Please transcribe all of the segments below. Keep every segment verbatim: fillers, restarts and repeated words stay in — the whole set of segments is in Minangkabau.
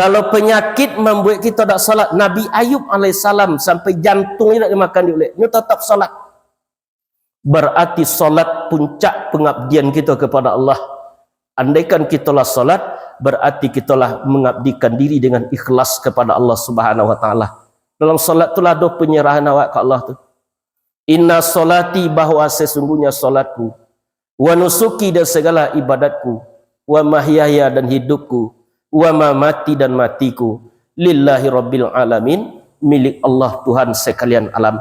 Kalau panyakik mambuek kito dak salat, Nabi Ayub alaihissalam sampai jantung inyo dak dimakan dek ulek, nyo tatap salat. Barati salat puncak pangabdian kito kepada Allah. Andaikan kito lah salat, barati kito lah mangabdikan diri dengan ikhlas kepada Allah Subhanahu wa Ta'ala. Dalam salat tu lah ado panyarahan awak ka Allah tu. Inna salati, bahwa sesungguhnya salatku, wa nusuki, dan segala ibadatku, wa mahyaya, dan hidupku, wa mamati, dan matiku, lillahi rabbil alamin, milik Allah Tuhan sekalian alam.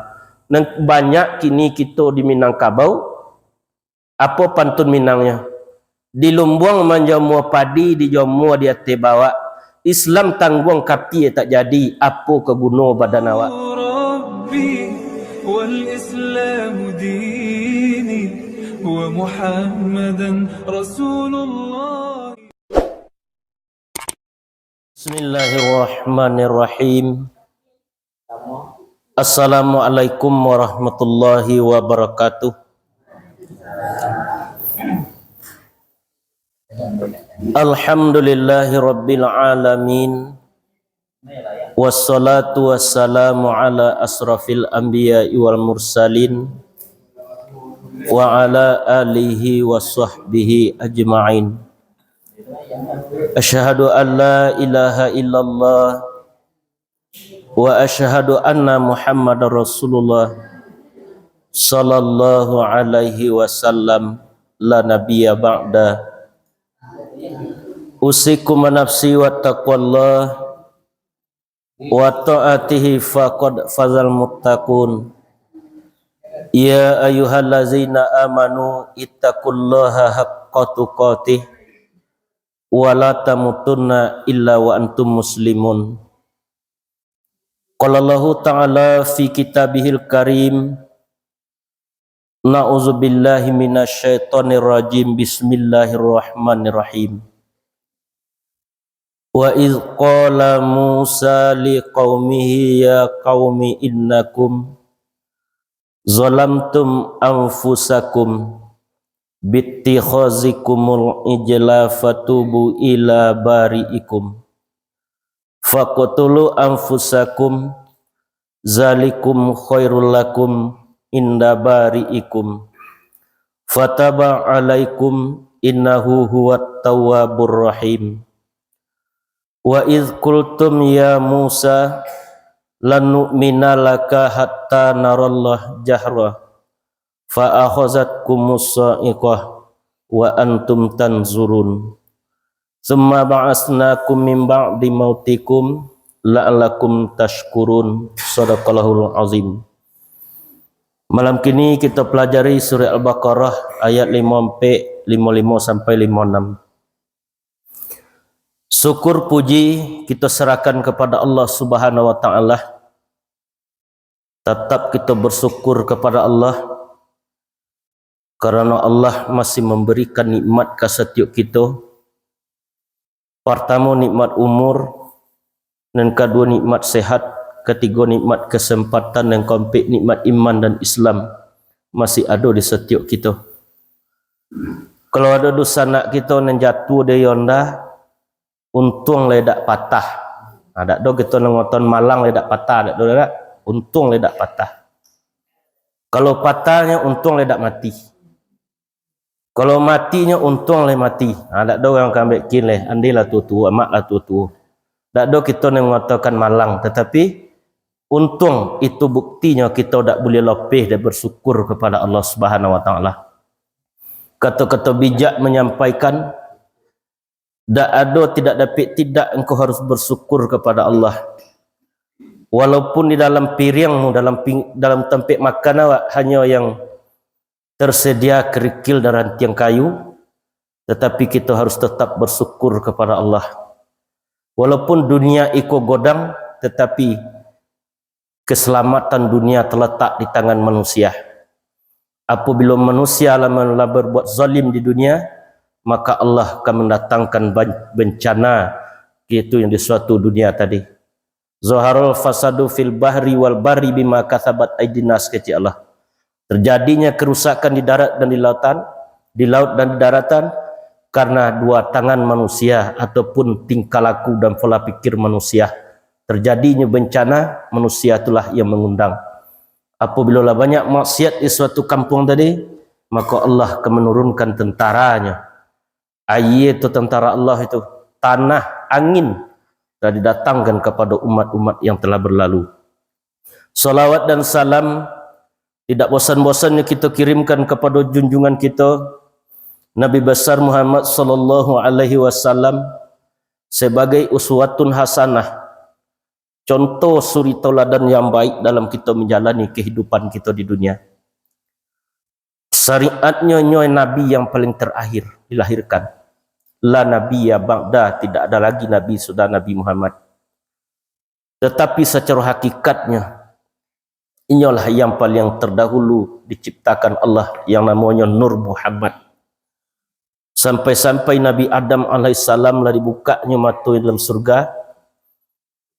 Nan banyak kini kito di Minangkabau, apo pantun Minangnyo? Di lumbuang manjamua padi, dijamua di ateh bawak. Islam tangguang kapie tak jadi, apo ka guno badan awak? Rabbi wal Islamu dini wa Muhammadan Rasulullah. Bismillahirrahmanirrahim. Assalamualaikum warahmatullahi wabarakatuh. Alhamdulillahi rabbil alamin. Wassalatu wassalamu ala asrafil anbiya'i wal mursalin, wa ala alihi wa sahbihi ajma'in. Asyhadu an la ilaha illallah wa asyhadu anna Muhammadar Rasulullah sallallahu alaihi wasallam, la nabiyya ba'da. Usikum wa nafsi wa taqwallah, wa ta'atihi faqad fazal muttaqun. Ya ayyuhallazina amanu ittaqullaha haqqa tuqatih, wa la tamutunna illa wa antum muslimun. Qala Allahu ta'ala fi kitabihil karim, na'udzubillahi minasyaitonirrajim, bismillahirrahmanirrahim. Wa idh qala Musa liqaumihi ya qaumi innakum zalamtum anfusakum bittikhazikumul ijla fatubu ila bari'ikum faqtulu anfusakum zalikum khairul lakum inda bari'ikum fataba alaikum innahu huwat tawwabur rahim. Wa idh qultum ya Musa lan nu'mina laka hatta narallah jahra fa akhazatkumus sa'iqah wa antum tanzurun. Tsumma ba'atsnakum min ba'di mautikum la'allakum tasykurun. Sadaqallahul azim. Malam kini kita pelajari surah Al-Baqarah ayat lima ampek, lima lima sampai lima anam. Syukur puji kita serahkan kepada Allah Subhanahu wa Ta'ala. Tatap kita bersyukur kepada Allah, karena Allah masih memberikan nikmat ka satiok kita. Partamo, nikmat umur, nan kaduo, nikmat sehat, katigo, nikmat kesempatan, nan kaompek, nikmat iman dan Islam masih ado di satiok kita. Kalau ado dunsanak kita nan jatuah dari onda, untuang lai dak patah. Ha, dak do kito nan ngoton malang lai dak patah, dak do dak. Untuang lai dak patah. Kalau patahnyo, untuang lai dak mati. Kalau matinyo, untuang lai mati. Ha, dak do urang ka ambek kin lai, andeh lah tuo-tuo, amak lah tuo-tuo. Dak do kito nan mangatokan malang, tatapi untuang itu buktinyo kito dak buliah lopeh dari bersyukur kepada Allah Subhanahu wa Ta'ala. Kato-kato bijak manyampaikan, dak ado, tidak dapek tidak, engkau harus bersyukur kepada Allah. Walaupun di dalam piringmu, dalam ping-, dalam tampek makan awak, hanyo yang tersedia kerikil dan rantiang kayu, tatapi kito harus tetap bersyukur kepada Allah. Walaupun dunia iko godang, tatapi keselamatan dunia terletak di tangan manusia. Apabila manusia lah, lah berbuat zalim di dunia, maka Allah akan mendatangkan ban-, bencana, yaitu yang di suatu dunia tadi. Zaharul fasadu fil bahri wal barri bima kasabat aidin nas, kecek Allah. Terjadinya kerusakan di darat dan di lautan, di laut dan di daratan, karena dua tangan manusia ataupun tingkah laku dan pola pikir manusia. Terjadinyo bencana, manusia itulah yang mengundang. Apabila lah banyak maksiat di suatu kampung tadi, maka Allah akan menurunkan tentaranya. Aia tu tentara Allah itu, tanah, angin, dan didatangkan kepada umat-umat yang telah berlalu. Salawat dan salam tidak bosan-bosannya kita kirimkan kepada junjungan kita, Nabi besar Muhammad sallallahu alaihi wasallam, sebagai uswatun hasanah, contoh suri tauladan yang baik dalam kita menjalani kehidupan kita di dunia. Syariatnya nyo Nabi yang paling terakhir dilahirkan. La nabiyya ba'da, tidak ada lagi Nabi sudah Nabi Muhammad. Tetapi secara hakikatnya, inyolah yang paling terdahulu diciptakan Allah, yang namanya Nur Muhammad. Sampai-sampai Nabi Adam alaihissalam lah dibukaknyo mato dalam surga,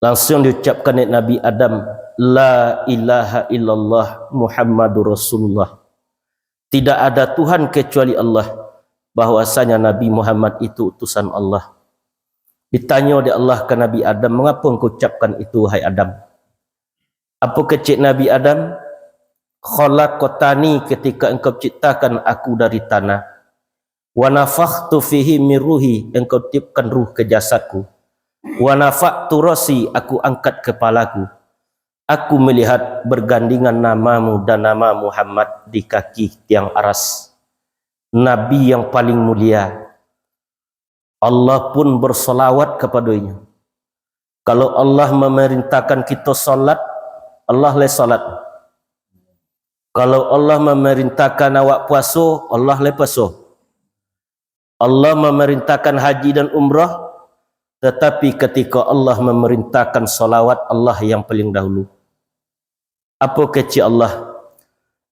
langsung diucapkan dek Nabi Adam, "La ilaha illallah Muhammadur Rasulullah." Tidak ada Tuhan kecuali Allah, bahwasanya Nabi Muhammad itu utusan Allah. Ditanyo dek Allah ka Nabi Adam, "Mengapa engkau ucapkan itu, wahai Adam?" Apo kecek Nabi Adam? "Khalaqtani, ketika engkau ciptakan aku dari tanah. Wa nafakhtu fihi min ruhi, engkau tiupkan ruh ke jasadku. Wa rafa'tu ra'si, aku angkat kepalaku. Aku melihat bergandengan namamu dan nama Muhammad di kaki tiang aras." Nabi yang paling mulia. Allah pun bersolawat kepadanya. Kalau Allah memerintahkan kita salat, Allah lai salat. Kalau Allah memerintahkan awak puaso, Allah lai puaso. Allah memerintahkan haji dan umrah, tetapi ketika Allah memerintahkan salawat, Allah yang paling dahulu. Apo kecek Allah?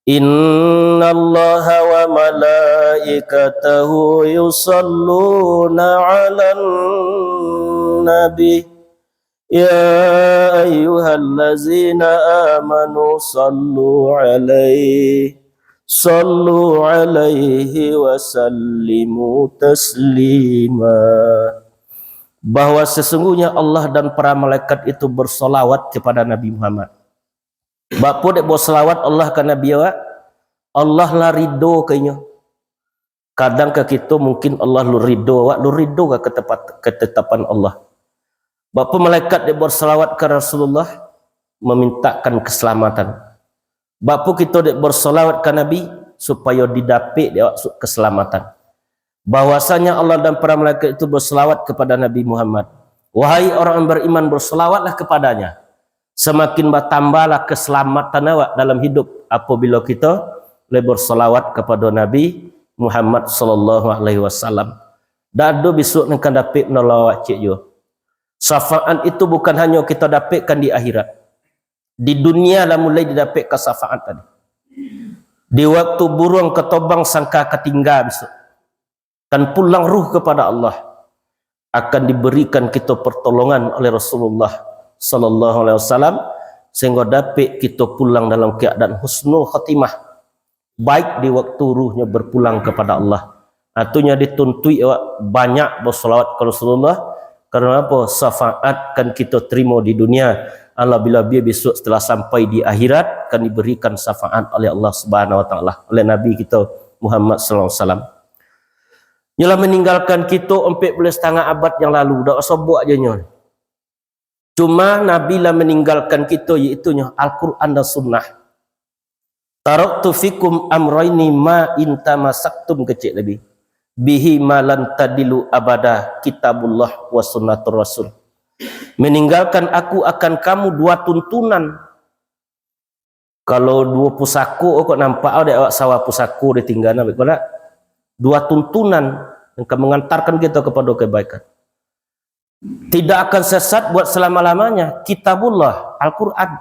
"Innallaha wa malaikatahu yusalluna 'alan nabi. Ya ayyuhallazina amanu sallu 'alaihi, sallu 'alaihi wa sallimu taslima." Bahwa sesungguhnya Allah dan para malaikat itu bersolawat kepada Nabi Muhammad. Bak apo dek basalawat Allah ka Nabi awak? Allah lah ridho ka inyo. Kadang ka kito mungkin Allah lu ridho awak, lu ridho ka ketepat-, ketetapan Allah. Bak apo malaikat dek basalawat ka Rasulullah? Memintakan keselamatan. Bak apo kito dek basalawat ka Nabi? Supayo didapek dek awak su-, keselamatan. Bahwasanya Allah dan para malaikat itu berselawat kepada Nabi Muhammad. Wahai orang yang beriman, berselawatlah kepadanya. Semakin bertambahlah keselamatan awak dalam hidup apabila kita lai berselawat kepada Nabi Muhammad sallallahu alaihi wasallam. Dak ado bisuak nan kan dapek manolong awak ciek juo. Syafaat itu bukan hanyo kita dapekkan di akhirat. Di dunia lah mulai didapekkan syafaat tadi. Di waktu buruang ka tobang sangka ka tingga bisuak, kan pulang ruh kepada Allah, akan diberikan kito pertolongan oleh Rasulullah sallallahu alaihi wasallam, sehingga dapek kito pulang dalam keadaan husnul khatimah, baik di waktu ruhnyo berpulang kepada Allah. Artinyo dituntuik awak banyak bersolawat ka Rasulullah, karena apa? Syafaat kan kito terima di dunia, alabila bia besok setelah sampai di akhirat, kan diberikan syafaat oleh Allah Subhanahu wa Taala, oleh Nabi kito Muhammad sallallahu alaihi wasallam. Nyo lah meninggalkan kito ampek puluah satangah abad yang lalu, dak sobok aja nyo. Cuma Nabi lah meninggalkan kito, yaitu nyo Al-Quran dan Sunnah. "Taraktu fikum amraini ma in tamasaktum," kecek Nabi. "Bihi ma lan tadilu abada, kitabullah wa sunnatur rasul." Meninggalkan aku akan kamu dua tuntunan. Kalau duo pusako kok nampak awak dek awak sawah pusako ditinggalan, baik kok nak? Dua tuntunan yang akan mengantarkan kita kepada kebaikan. Tidak akan sesat buat selama-lamanya. Kitabullah, Al-Quran.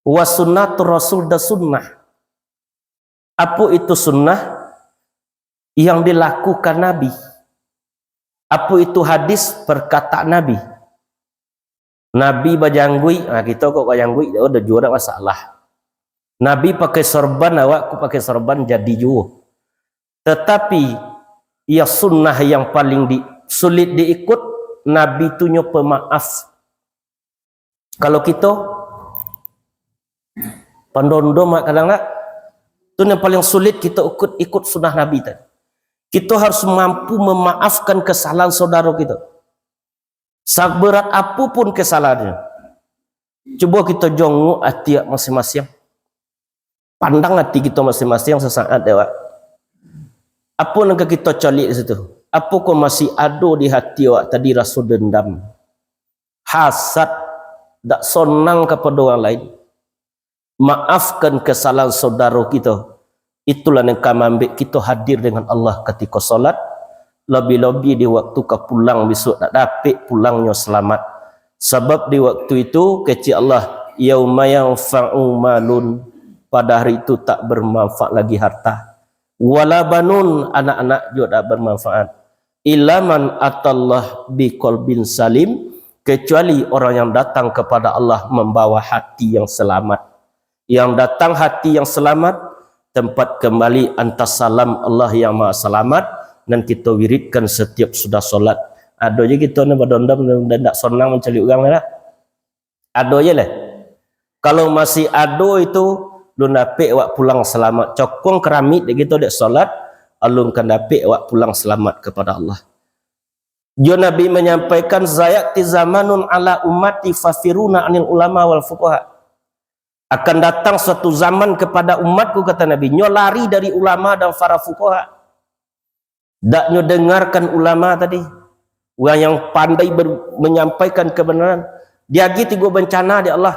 Wa sunnatur rasul, dan sunnah. Apa itu sunnah? Yang dilakukan Nabi. Apa itu hadis? Perkataan Nabi. Nabi bajangguik, nah, kita kok bajangguik, oh, dah juo dak masalah. Nabi pakai sorban, awak kok pakai sorban, jadi juo. Tetapi Iyo sunnah yang paling di, sulit diikut, Nabi tu nyo pemaaf. Kalau kito, pandondom kadang dak, tu yang paling sulit kito ikut, ikut sunnah Nabi tadi. Kito harus mampu memaafkan kesalahan saudaro kito. Saberat apo pun kesalahannyo. Cubo kito jongok ati awak masing-masing. Pandang ati kito masing-masing sasaat dek awak. Apo nan ka kito caliak situ? Apo ko masih ado di hati awak tadi raso dendam, hasad, dak sonang kapado urang lain? Maafkan kesalahan saudaro kito. Itulah yang ka mambek kito hadir dengan Allah katiko solat, labi-labi di waktu ka pulang besok, nak dapek pulangnyo selamat. Sabab di waktu itu, kecek Allah, "Yauma yanfa'u malun," pada hari itu tak bermanfaat lagi harta. "Wala banun," anak-anak juga tak bermanfaat. "Illa man atallah biqalbin salim," kecuali orang yang datang kepada Allah membawa hati yang selamat. Yang datang hati yang selamat, tempat kembali antas salam Allah yang Maha Selamat, nan kito wiridkan setiap sudah solat. Ado je kito ni badondom dan dak sonang mancaliak urang lah. Ado je lah. Kalau masih ado itu, alun dapek awak pulang selamat. Cokong keramik dek kito dek solat, alun kan dapek awak pulang selamat kepada Allah. Jo Nabi menyampaikan, "Sayati zamanun ala ummati fafiruna anil ulama wal fuqaha." Akan datang suatu zaman kepada umatku, kata Nabi, nyo lari dari ulama dan para fuqaha. Dak nyo dengarkan ulama tadi. Urang yang pandai ber-, menyampaikan kebenaran. Diagiah tigo bencana dek Allah.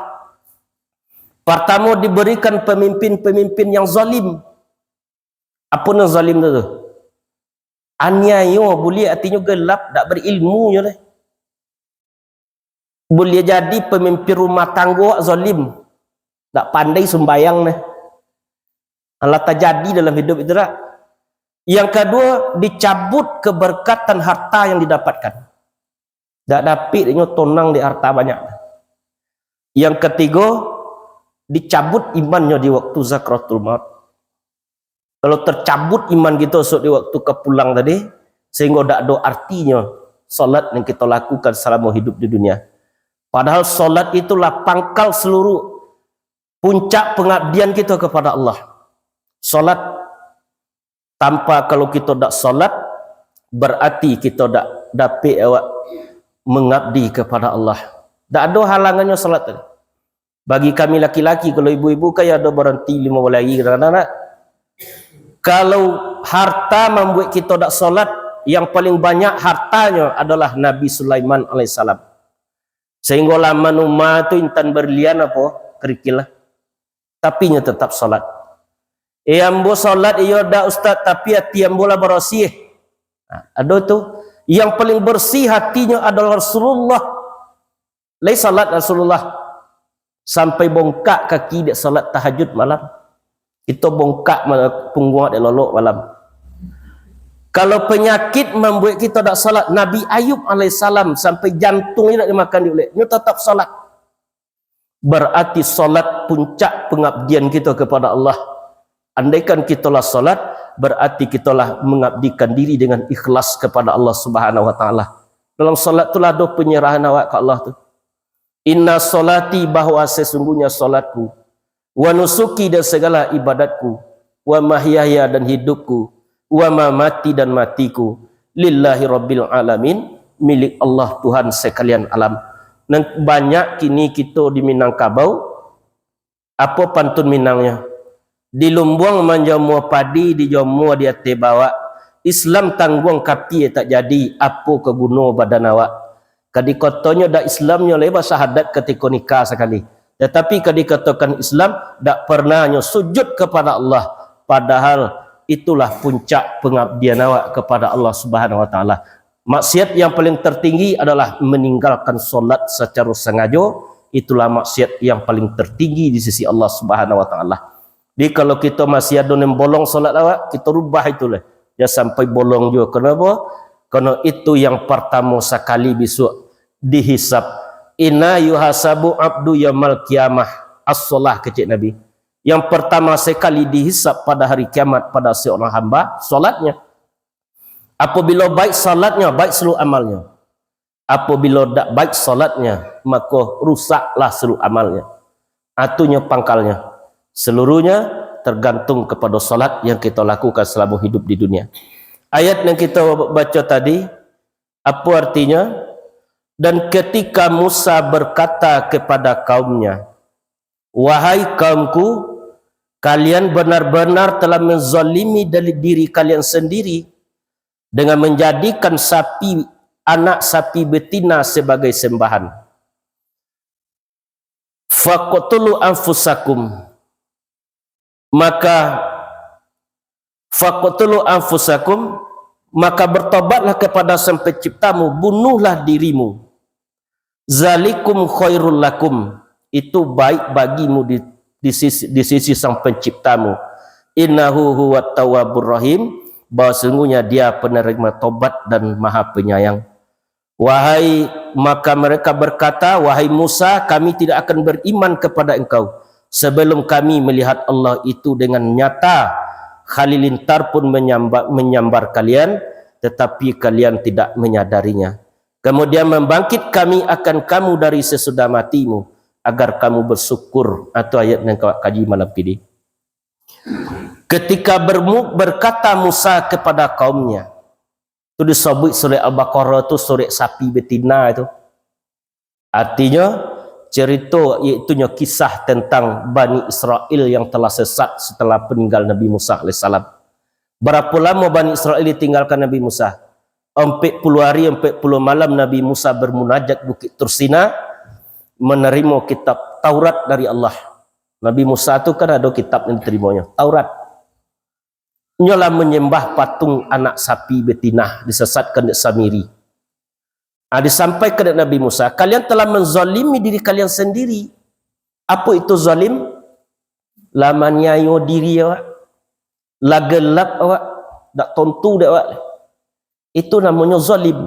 Pertamo, diberikan pemimpin-pemimpin yang zalim. Apo nan zalim tu, tu? Aniayo, buliah artinyo gelap, dak berilmu nyo deh. Buliah jadi pemimpin rumah tanggo zalim, dak pandai sumbayang deh. Alah tajadi dalam hidup itu dak. Yang kedua, dicabut keberkatan harta yang didapatkan. Dak dapek inyo tonang dek harta banyak. Yang ketigo, dicabut imannyo di waktu sakaratul maut. Kalau tercabut iman kito sok di waktu ka pulang tadi, sehinggo dak ado artinyo solat yang kito lakukan selamo hidup di dunia. Padahal solat itulah pangkal seluruh puncak pengabdian kito kepada Allah. Solat tanpa, kalau kito dak solat, berarti kito dak dapek awak mengabdi kepada Allah. Dak ado halangannyo solat tadi. Bagi kami laki-laki, kalau ibu-ibu kan ado baranti limo balai hari kadang-kadang, nak. Kalau harta mambuek kito dak solat, yang paling banyak hartanyo adalah Nabi Sulaiman alaihissalam. Sehinggo laman umah tu intan berlian apo, kerikil lah. Tapi nyo tetap solat. "Eh, ambo solat iyo dak, Ustaz, tapi ati ambo lah barasiah." Nah, ado tu. Yang paling bersih hatinyo adalah Rasulullah. Lai solat Rasulullah. Sampai bongkak kaki dek solat tahajud malam. Kito bongkak ma-, pungguang dek lolok malam. Kalau penyakit mambuek kito dak solat, Nabi Ayub alaihissalam sampai jantung inyo dak dimakan dek ulek, nyo tetap solat. Berarti solat puncak pengabdian kito kepada Allah. Andaikan kito lah solat, berarti kito lah mengabdikan diri dengan ikhlas kepada Allah Subhanahu wa Taala. Dalam solat tu lah ado penyerahan awak ka Allah tu. "Inna solati," bahwa sesungguhnya solatku, "wa nusuki," dan segala ibadatku, "wa mahyaya," dan hidupku, "wa mamati," dan matiku, "lillahi rabbil alamin," milik Allah, Tuhan sekalian alam. Nan banyak kini kito di Minangkabau, apo pantun Minangnyo? Di lumbuang manjamua padi, dijamua di ateh bawak. Islam tangguang kapia tak jadi, apo ka guno badan awak? Ka dikatonyo dak Islamnyo lai basahadat katiko nikah sakali. Tatapi ka dikatokan Islam, dak parnahnyo sujud kapado Allah. Padahal itulah puncak pangabdian awak kapado Allah Subhanahu wa Taala. Maksiat yang paling tertinggi adalah meninggalkan solat sacaro sangajo. Itulah maksiat yang paling tertinggi di sisi Allah Subhanahu wa Taala. Jadi, kalau kito masih ado nan bolong solat awak, kito rubah itu lah. Jan sampai bolong juo. Kenapa? Karena itu yang pertamo sakali bisuak dihisab. "Inna yuhasabu abdu yaumal qiyamah as-shalah," kecek Nabi. Yang pertama sekali dihisab pada hari kiamat pada seorang hamba, solatnya. Apabila baik salatnya, baik seluruh amalnya. Apabila dak baik salatnya, maka rusaklah seluruh amalnya. Atunyo pangkalnya, seluruhnya tergantung kepada salat yang kita lakukan selama hidup di dunia. Ayat yang kita baca tadi, apa artinya? Dan ketika Musa berkata kepada kaumnya, "Wahai kaumku, kalian benar-benar telah menzalimi dari diri kalian sendiri dengan menjadikan sapi, anak sapi betina sebagai sembahan. Faqtulu anfusakum." Maka, "Faqtulu anfusakum," maka bertobatlah kepada Sang Penciptamu, bunuhlah dirimu. "Zalikum khairul lakum," itu baik bagimu di, di sisi, di sisi Sang Penciptamu. "Innahu huwat tawwabur rahim," bahwa sungguhnya Dia penerima tobat dan Maha Penyayang. Wahai, maka mereka berkata, "Wahai Musa, kami tidak akan beriman kepada engkau, sebelum kami melihat Allah itu dengan nyata." Halilintar pun menyambar, menyambar kalian, tetapi kalian tidak menyadarinya. Kemudian membangkit kami akan kamu dari sesudah matimu, agar kamu bersyukur. Atau ayat yang kawak kaji malam kini. Ketika bermu, berkata Musa kepada kaumnya, tu disabuik surek Al-Baqarah tu, surek sapi betina tu. Artinyo, cerito, iaitunyo kisah tentang Bani Israel yang telah sesat setelah peninggal Nabi Musa alaihissalam. Berapa lama Bani Israel ditinggalkan Nabi Musa? Ampek puluah hari, ampek puluah malam Nabi Musa bermunajat Bukit Tursina, menerima kitab Taurat dari Allah. Nabi Musa tu kan ada kitab yang diterimonyo, Taurat. Nyo lah menyembah patung anak sapi betina, disesatkan dek Samiri. Ah, disampaikan dek Nabi Musa, "Kalian telah menzalimi diri kalian sendiri." Apa itu zalim? Lah maniayo diri awak, lah gelap awak, dak tontu dek awak. Itu namonyo zalim.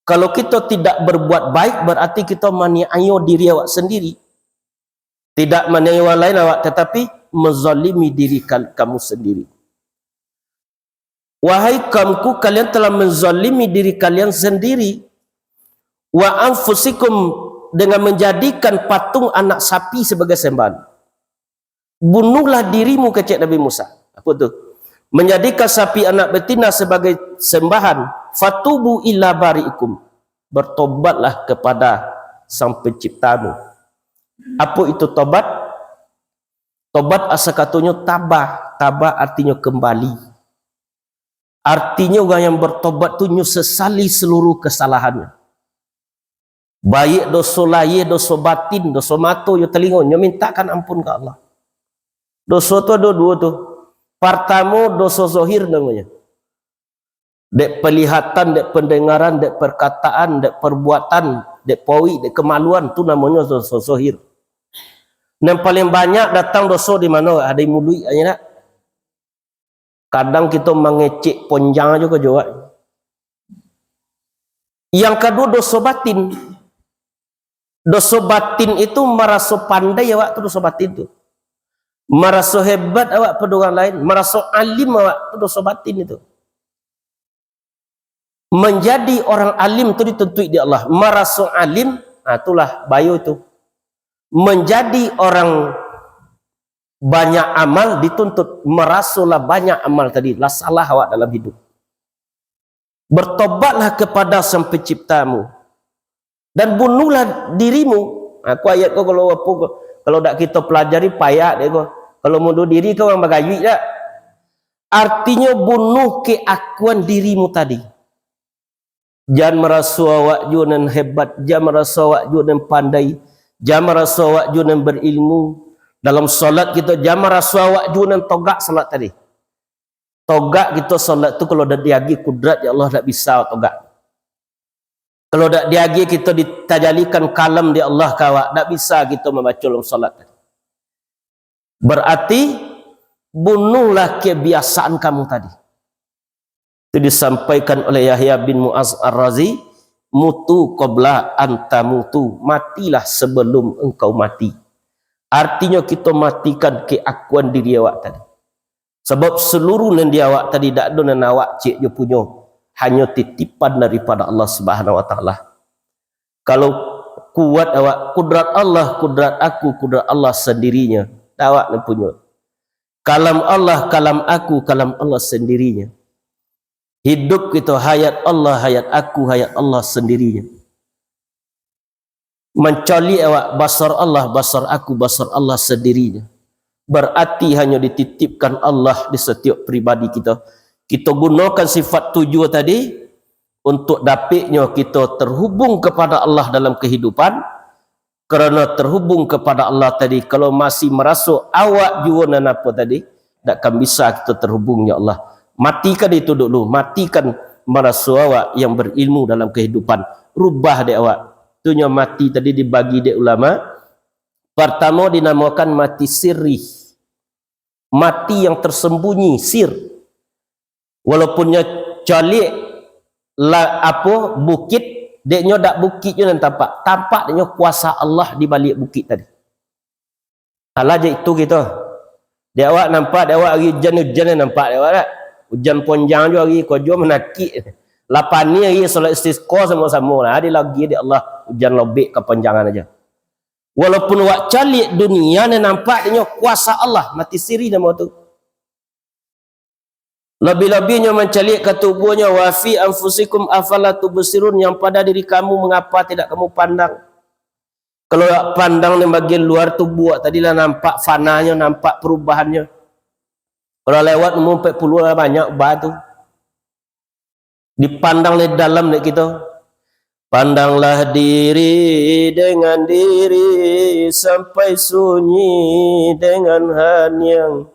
Kalau kita tidak berbuat baik, berarti kita maniayo diri awak sendiri. Tidak maniayo urang lain awak, tetapi menzalimi diri kal-, kamu sendiri. "Wahai kaumku, kalian telah menzalimi diri kalian sendiri. Wa anfusikum, dengan menjadikan patung anak sapi sebagai sembahan." Bunuhlah dirimu, kecek Nabi Musa. Apa tu? Menjadikan sapi anak betina sebagai sembahan. "Fatubu ila bari'ikum." Bertobatlah kepada Sang Penciptamu. Apa itu tobat? Tobat asa katonyo tabah. Tabah artinyo kembali. Artinyo urang yang bertobat tu nyo sesali seluruh kesalahannyo. Baik doso lahia, doso batin, doso mato jo talingo, nyo mintakan ampun ka Allah. Doso tu ado duo tu. Partamo, doso zohir namonyo. Dek palihatan, dek pandangaran, dek parkataan, dek parbuatan, dek pawik, dek kamaluan, tu namonyo doso zohir. Nan paling banyak datang doso di mano? Ado di muluik, ado ndak? Kadang kito mangecek ponjang ajo ka jawab. Yang kaduo, doso batin. Doso batin itu maraso pandai awak tu, doso batin tu. Maraso hebat awak pado urang lain, maraso alim awak tu, doso batin itu. Manjadi orang alim tu dituntuik di Allah. Maraso alim, ah, itulah bayo tu. Manjadi orang banyak amal dituntut, maraso lah banyak amal tadi, lah salah awak dalam hidup. Bertobatlah kepada Sang Penciptamu, dan bunuhlah dirimu. Aku ayat ko kalau apo ko, kalau dak kito pelajari, payah dek ko. Kalau mundur diri ko urang bagayuik dak? Artinyo bunuh keakuan dirimu tadi. Jan maraso awak juo nan hebat, jan maraso awak juo nan pandai, jan maraso awak juo nan berilmu. Dalam salat kito, jan maraso awak juo nan togak salat tadi. Togak kito salat tu kalau dak diagiah kudrat di Allah, dak bisa togak. Kalau dak diagiah kito ditajalikan kalam di Allah ka awak, dak bisa kito mambaco dalam salat. Berarti bunuhlah kebiasaan kamu tadi. Itu disampaikan oleh Yahya bin Mu'az Ar-Razi, "Mutu qabla an tamutu," matilah sebelum engkau mati. Artinyo kito matikan keakuan diri awak tadi. Sabab seluruh nan di awak tadi dak ado nan awak ciek jo punyo. hanyo titipan daripada Allah Subhanahu wa Ta'ala. Kalau kuat awak, kudrat Allah, kudrat aku, kudrat Allah sendirinya. Dak awak nan punyo. Kalam Allah, kalam aku, kalam Allah sendirinya. Hidup kito, hayat Allah, hayat aku, hayat Allah sendirinya. Mancaliak awak, basar Allah, basar aku, basar Allah sendirinya. Berarti hanyo dititipkan Allah di setiap pribadi kito. Kito gunokan sifat tujuah tadi, untuk dapiknyo kito terhubung kepada Allah dalam kehidupan. Karena terhubung kepada Allah tadi, kalau masih maraso awak juo nan apo tadi, dak akan bisa kito terhubung, ya Allah. Matikan itu dulu, matikan maraso awak yang berilmu dalam kehidupan. Rubah dek awak. Tu nyo mati tadi dibagi dek ulama. Partamo dinamakan mati sirri. Mati yang tersembunyi, sir. Walaupun nyo caliak la, apo, bukit, dek nyo dak bukit nyo nan tampak. Tampak dek nyo kuasa Allah di baliak bukit tadi. Alah, jak itu kito. Dek awak nampak, dek awak ari ujan, ujan nan nampak dek awak dak? Ujan ponjang jo ari ko jo manakik. Lah pani ari salat istisqa samo-samo lah, ado lagi dek Allah ujan lobek kapanjangan aja. Walaupun awak caliak dunia nan nampak dek nyo kuasa Allah, mati siri namo tu. Labiah-labiah nyo mancaliak ka tubuahnyo, "Wa fi anfusikum afala tubsirun," yang pada diri kamu, mengapa tidak kamu pandang? Kalau awak pandang nan bagian luar tubuah tadi lah nampak fananyo, nampak perubahannyo. Kalau lewat umur ampek puluah lah banyak ubah tu. Dipandang dari dalam dek kito. Pandanglah diri dengan diri sampai sunyi dengan haniang.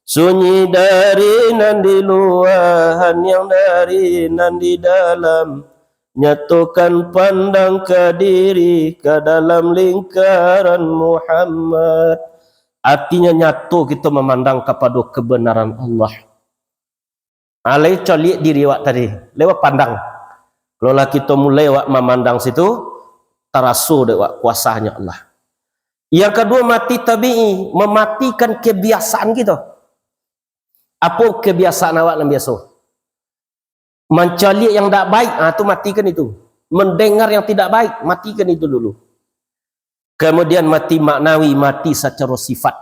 Sunyi dari nan di lua, haniang dari nan di dalam. Nyatokan pandang ka diri, ka dalam lingkaran Muhammad. Artinya nyato kito mamandang kapado kebenaran Allah. Ha, lai caliak diri awak tadi, lai awak pandang. Kalau lah kito mulai awak mamandang situ, taraso dek awak kuasanyo Allah. Yang kaduo, mati tabi'i, mamatikan kebiasaan kito. Apo kebiasaan awak nan biaso? Mancaliak yang dak baik, ha, tu matikan itu. Mendengar yang tidak baik, matikan itu dulu. Kemudian mati maknawi, mati sacaro sifat.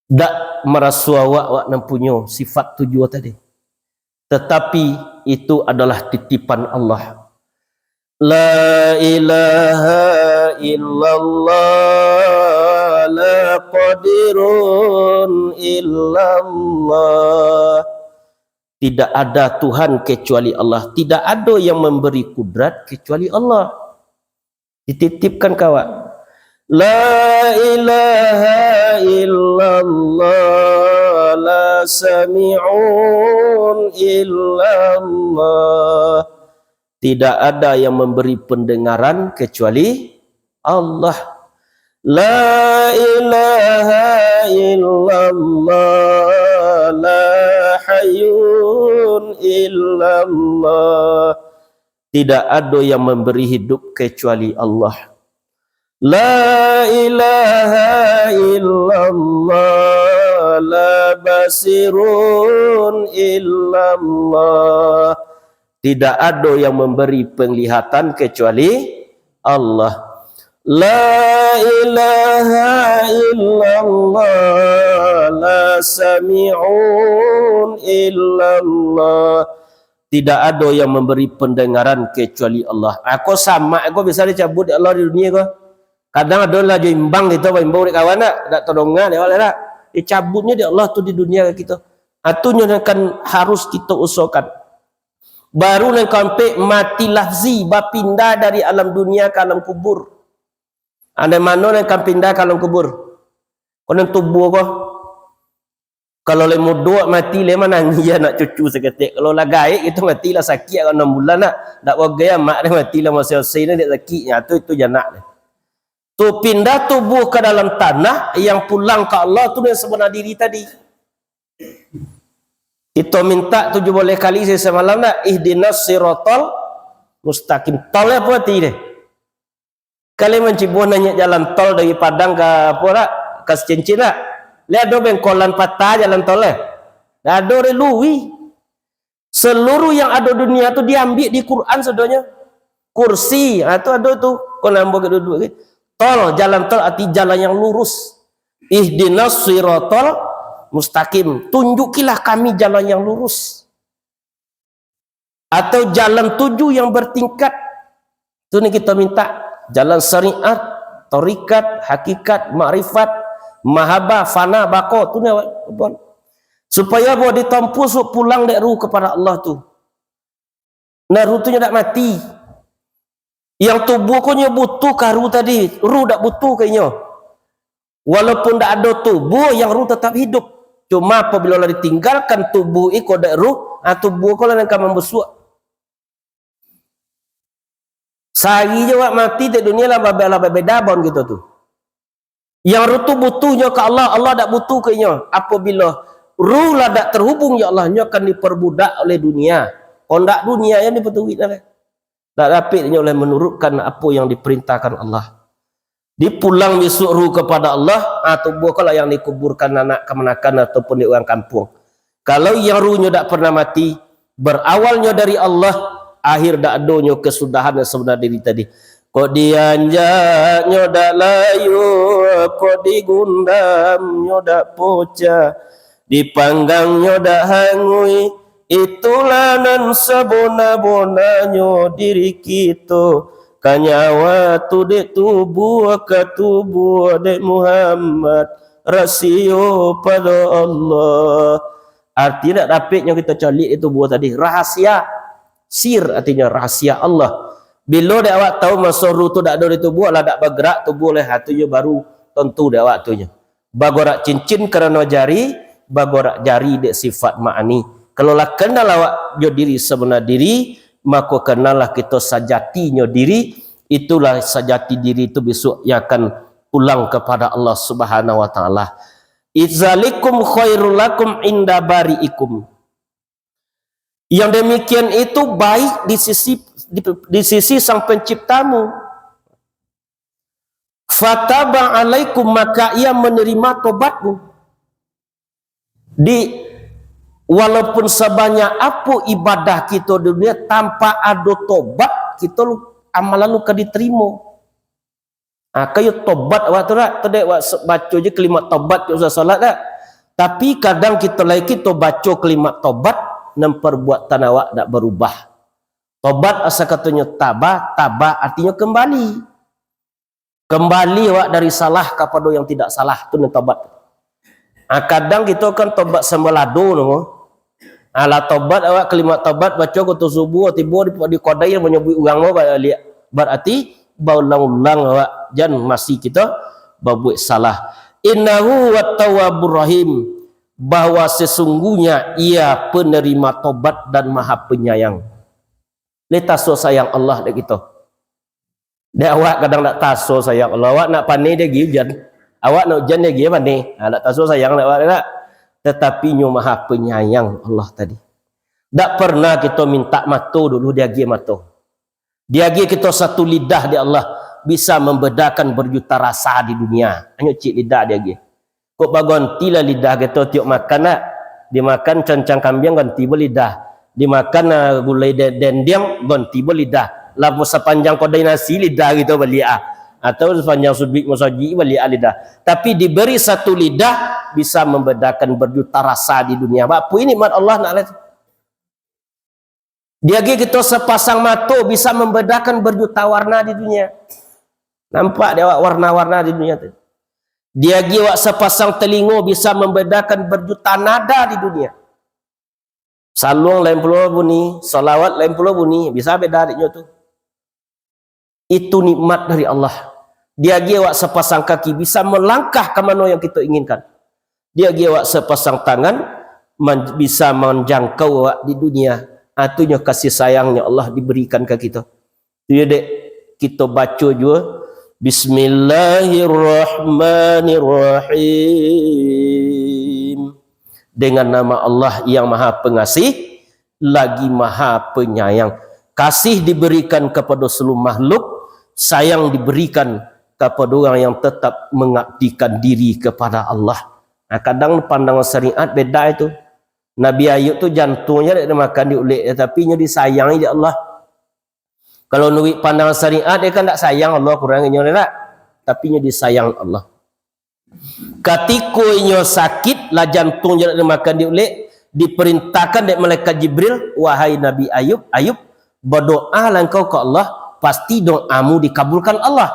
Dak maraso awak, awak nan punyo sifat tujuah tadi. Tetapi itu adalah titipan Allah. La ilaha illallah, la qadirun illallah. Tidak ada Tuhan kecuali Allah. Tidak ada yang memberi kudrat kecuali Allah. Dititipkan ka awak. La ilaha illallah, la sami'un illallah. Tidak ada yang memberi pendengaran kecuali Allah. La ilaha illallah, la hayyun illallah. Tidak ada yang memberi hidup kecuali Allah. La ilaha illallah, la basirun illallah. Tidak ada yang memberi penglihatan kecuali Allah. La ilaha illallah, la sami'un illallah. Tidak ada yang memberi pendengaran kecuali Allah. Ako samak ko bisa dicabut dek Allah di dunia ko. Kadang ado lah jo imbang kito, baimbau dek kawan dak, dak tadonga dek awak dak. Dicabutnyo dek Allah tu di dunia ka kito. Ha, tu nyo nan kan harus kito usahakan. Baru nan kaampek, mati lafzi, bapindah dari alam dunia ka alam kubur. Ha, dari mano nan ka pindah ka alam kubur? Ko nan tubuah ko. Kalau lai mudo mati, lai manangih anak cucu saketek. Kalau lah gaek itu mati, lah sakik agak anam bulan nak. Dak bagai amak deh mati lah masih osei ni, dek sakiknyo tu, itu janak deh. Tu pindah tubuh ka dalam tanah, yang pulang ka Allah tu yang sabana diri tadi. Kito minta tujuh baleh kali sahari samalam nak, ihdinas siratal mustaqim. Tol apo arti deh? Kalian mancibuah naiak jalan tol dari Padang ka apo dak? Ka Sicincin dak? Lai ado bengkolan patah jalan tol eh? Dak ado, relu wi. Seluruh yang ado dunia tu diambiak di Quran sadonyo. Kursi, ha, tu ado tu. Kau nambah ke duduk ke. Tol, jalan tol arti jalan yang lurus. Ihdinas siratal mustaqim. Tunjukilah kami jalan yang lurus. Atau jalan tujuh yang bertingkat. Tu ni kita minta. Jalan syariat, tarikat, hakikat, makrifat, mahabbah, fana, baqa. Tu ni awak, supaya boleh ditampuh, pulang dek ruh kepada Allah tu. Nah, ruh tu nyo dak mati. Yang tubuh ko nyo butuh ka ruh tadi, ruh dak butuh ka inyo. Walaupun dak ado tubuh, yang ruh tetap hidup. Cuma apabila lah ditinggalkan tubuh iko dek ruh, ah, tubuh ko lah nan ka mambusuak. Sahari je awak mati, dek dunia lah babeda, lah babeda baun kito tu. Yang ruh tu butuhnyo ka Allah, Allah dak butuh ka inyo. Apabila ruh lah dak terhubung, ya Allah, nyo akan diperbudak oleh dunia. Kondak dunia yang dipatuik dah. Dak dapek inyo oleh menurutkan apa yang diperintahkan Allah. Dipulang bisuak ruh kepada Allah, ah, tubuh ko lah yang dikuburkan anak kamanakan ataupun di urang kampuang. Kalau yang ruhnyo dak pernah mati, berawalnyo dari Allah, akhir dak adonyo kesudahan yang sebenar diri tadi. Kok dianjaknyo dak layua, kok digundamnyo dak pocah, dipanggangnyo dak hanguih, itulah nan sabona-bonanyo diri kito. Ka nyawa tu dek tubuh, ka tubuh dek Muhammad, rasio pado Allah. Arti dak dapeknyo kito caliak itu buah tadi, rahasia. Sir artinyo rahasia Allah. Bilo dek awak tahu maso ruh tu dak ado di tubuh, lah dak bagerak tubuh leh, ha, tu nyo baru tontu dek awak tu nyo. Bagorak cincin karano jari, bagorak jari dek sifat ma'ani. Kalau lah kenal awak jo diri sabenar diri, mako kenallah kito sajatinyo diri, itulah sajati diri tu bisuak yang akan pulang kepada Allah Subhanahu wa Ta'ala. Zalikum khairul lakum inda bari'ikum. Yang demikian itu baik di sisi, di, di sisi Sang Penciptamu. Fataba alaikum, maka Ia menerima tobatmu. Di, walaupun sabanyak apo ibadah kito di dunia, tanpa ado tobat, kito lu, amalan lu ka diterimo. Ah, kayo tobat awak tu dak? Tu dek awak se-, baco je kalimat tobat, dak usah salat dak? Tapi kadang kito lai kito baco kalimat tobat, nan perbuatan awak dak berubah. Tobat asa katonyo taba, taba artinyo kembali. Kembali awak dari salah kapado yang tidak salah, tu nan tobat. Ah, kadang kito kan tobat sambalado no. Alah tobat awak, kalimat tobat baco wakatu subuh, tibo di, di kodai manyabuik urang mo baliak. Barati baulang-ulang awak, jan masih kito babuek salah. Innahu huwat tawwabur rahim, bahwa sesungguhnya Ia penerima tobat dan Maha Penyayang. Lai taso sayang Allah dek kito. Dek awak kadang dak taso sayang Allah. Awak nak paneh diagiah ujan. Awak nak ujan diagiah paneh. Ha, dak taso sayang dek awak dak. Tetapi nyo Maha Penyayang Allah tadi. Dak pernah kito minta mato dulu diagiah mato. Diagiah kito satu lidah dek Allah, bisa membedakan berjuta rasa di dunia. Hanyo ciek lidah diagiah. Kok bagontilah lidah kito tiok makan nak? Dimakan cancang kambiang, gonti pulo lidah. Dimakan, ah, gulai de-, dendiang, gonti pulo lidah. Lah sapanjang kodai nasi, lidah kito baliak, ah. Atau sapanjang suduik masajik, baliak, ah, lidah. Tapi diberi satu lidah, bisa membedakan berjuta rasa di dunia. Baa pulo nikmat Allah nak lah tu. Diagiah kito sapasang mato bisa mambedakan bajuta warna di dunia. Nampak dek awak warna-warna di dunia tu. Diagiah awak sapasang talingo bisa mambedakan bajuta nada di dunia. Saluang lain pulo bunyi, salawat lain pulo bunyi, bisa beda dek nyo tu. Itu nikmat dari Allah. Diagiah awak sapasang kaki bisa melangkah ka mano yang kito inginkan. Diagiah awak sapasang tangan man-, bisa manjangkau awak di dunia. Ah, tu nyo kasih sayangnyo Allah diberikan ka kito. Tu yo dek, kito baco juo, Bismillahirrahmanirrahim. Dengan nama Allah yang Maha Pengasih, lagi Maha Penyayang. Kasih diberikan kepada seluruh makhluk, sayang diberikan kepada orang yang tetap mengabdikan diri kepada Allah. Nah, kadang pandangan syariat beda itu. Nabi Ayub tu jantuang je dak dimakan di ulek, tapi inyo disayangi dek Allah. Kalau nuruik pandangan syariat, dia kan dak sayang Allah kurang inyo dak, tapi inyo disayang Allah. Katiko inyo sakik, lah jantuang je dak dimakan di ulek, diperintahkan dek malaikat Jibril, "Wahai Nabi Ayub, Ayub, badoalah engkau ka Allah, pasti doamu dikabulkan Allah."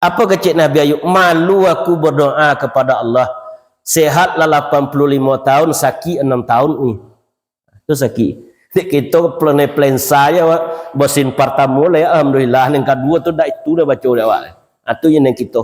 Apa kecek Nabi Ayub? "Malu aku badoa kepada Allah. Sehat lah lapan puluh limo tahun, sakik enam tahun ni." Tu sakik. Dek kito pelensa-pelensa je, awak. Basin partamo lah, ya, alhamdulillah. Yang kaduo tu dak itu dah baco dek awak. Ah, tu yang kito.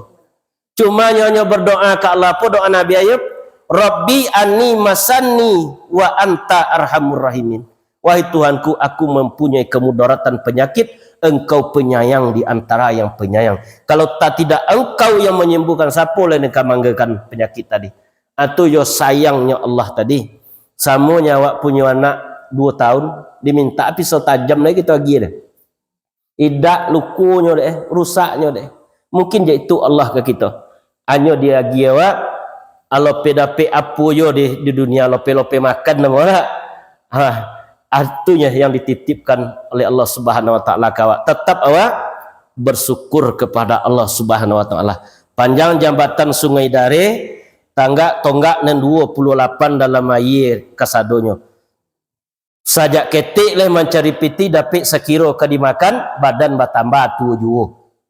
Cuma nyo, nyo berdoa ka Allah, apa doa Nabi Ayub? "Rabbi anni masanni wa anta arhamur rahimin." "Wahai Tuhanku, aku mempunyai kemudaratan penyakit, Engkau penyayang di antara yang penyayang. Kalau tak tidak Engkau yang menyembuhkan, siapa lah yang ka manggakan penyakit tadi?" Ah, tu yo sayangnyo Allah tadi. Samo nyo awak punyo anak duo tahun, diminta pisau tajam lagi kito agiah deh. Idak lukonyo deh, rusaknyo deh. Mungkin je itu Allah ka kito. Hanyo diagiah awak, alope dapek apo yo di, di dunia, lope-lope makan namo lah. Ha, artinya yang dititipkan oleh Allah Subhanahu Wa Taala ka awak. Tetap awak bersyukur kepada Allah Subhanahu Wa Taala. Panjang jambatan Sungai Dare, tanggak tonggak nan duo puluah lapan dalam aia kasadonyo. Sajak ketek lah mancari pitih, dapek sakiro ka dimakan, badan batambah tuo juo.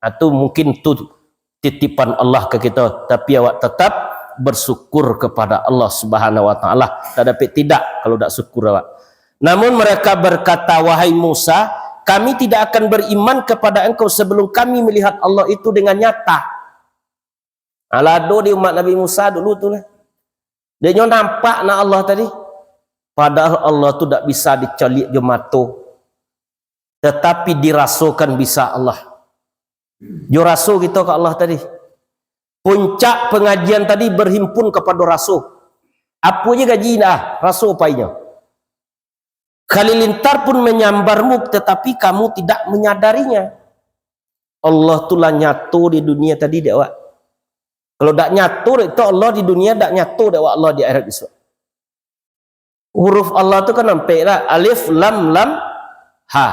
Ha, tu mungkin tu titipan Allah ka kito, tapi awak tetap bersyukur kepada Allah Subhanahu Wa Taala. Tak dapek tidak kalau dak syukur awak. Namun mereka berkata, "Wahai Musa, kami tidak akan beriman kepada engkau sebelum kami melihat Allah itu dengan nyata." Alah ado di umat Nabi Musa dulu tu lah. Dek nyo nampak nak Allah tadi. Padahal Allah tu dak bisa dicaliak jo mato. Tetapi dirasokan bisa Allah. Jo raso kito ka Allah tadi. Puncak pengajian tadi berhimpun kapado raso. Apo je gaji indak, raso painyo. Halilintar pun menyambarmu, tetapi kamu tidak menyadarinya. Allah tu lah nyato di dunia tadi dek awak. Kalau dak nyato dek tu Allah di dunia, dak nyato dek awak Allah di akhirat isuak. Huruf Allah tu kan nampak lah. Alif, lam, lam, ha.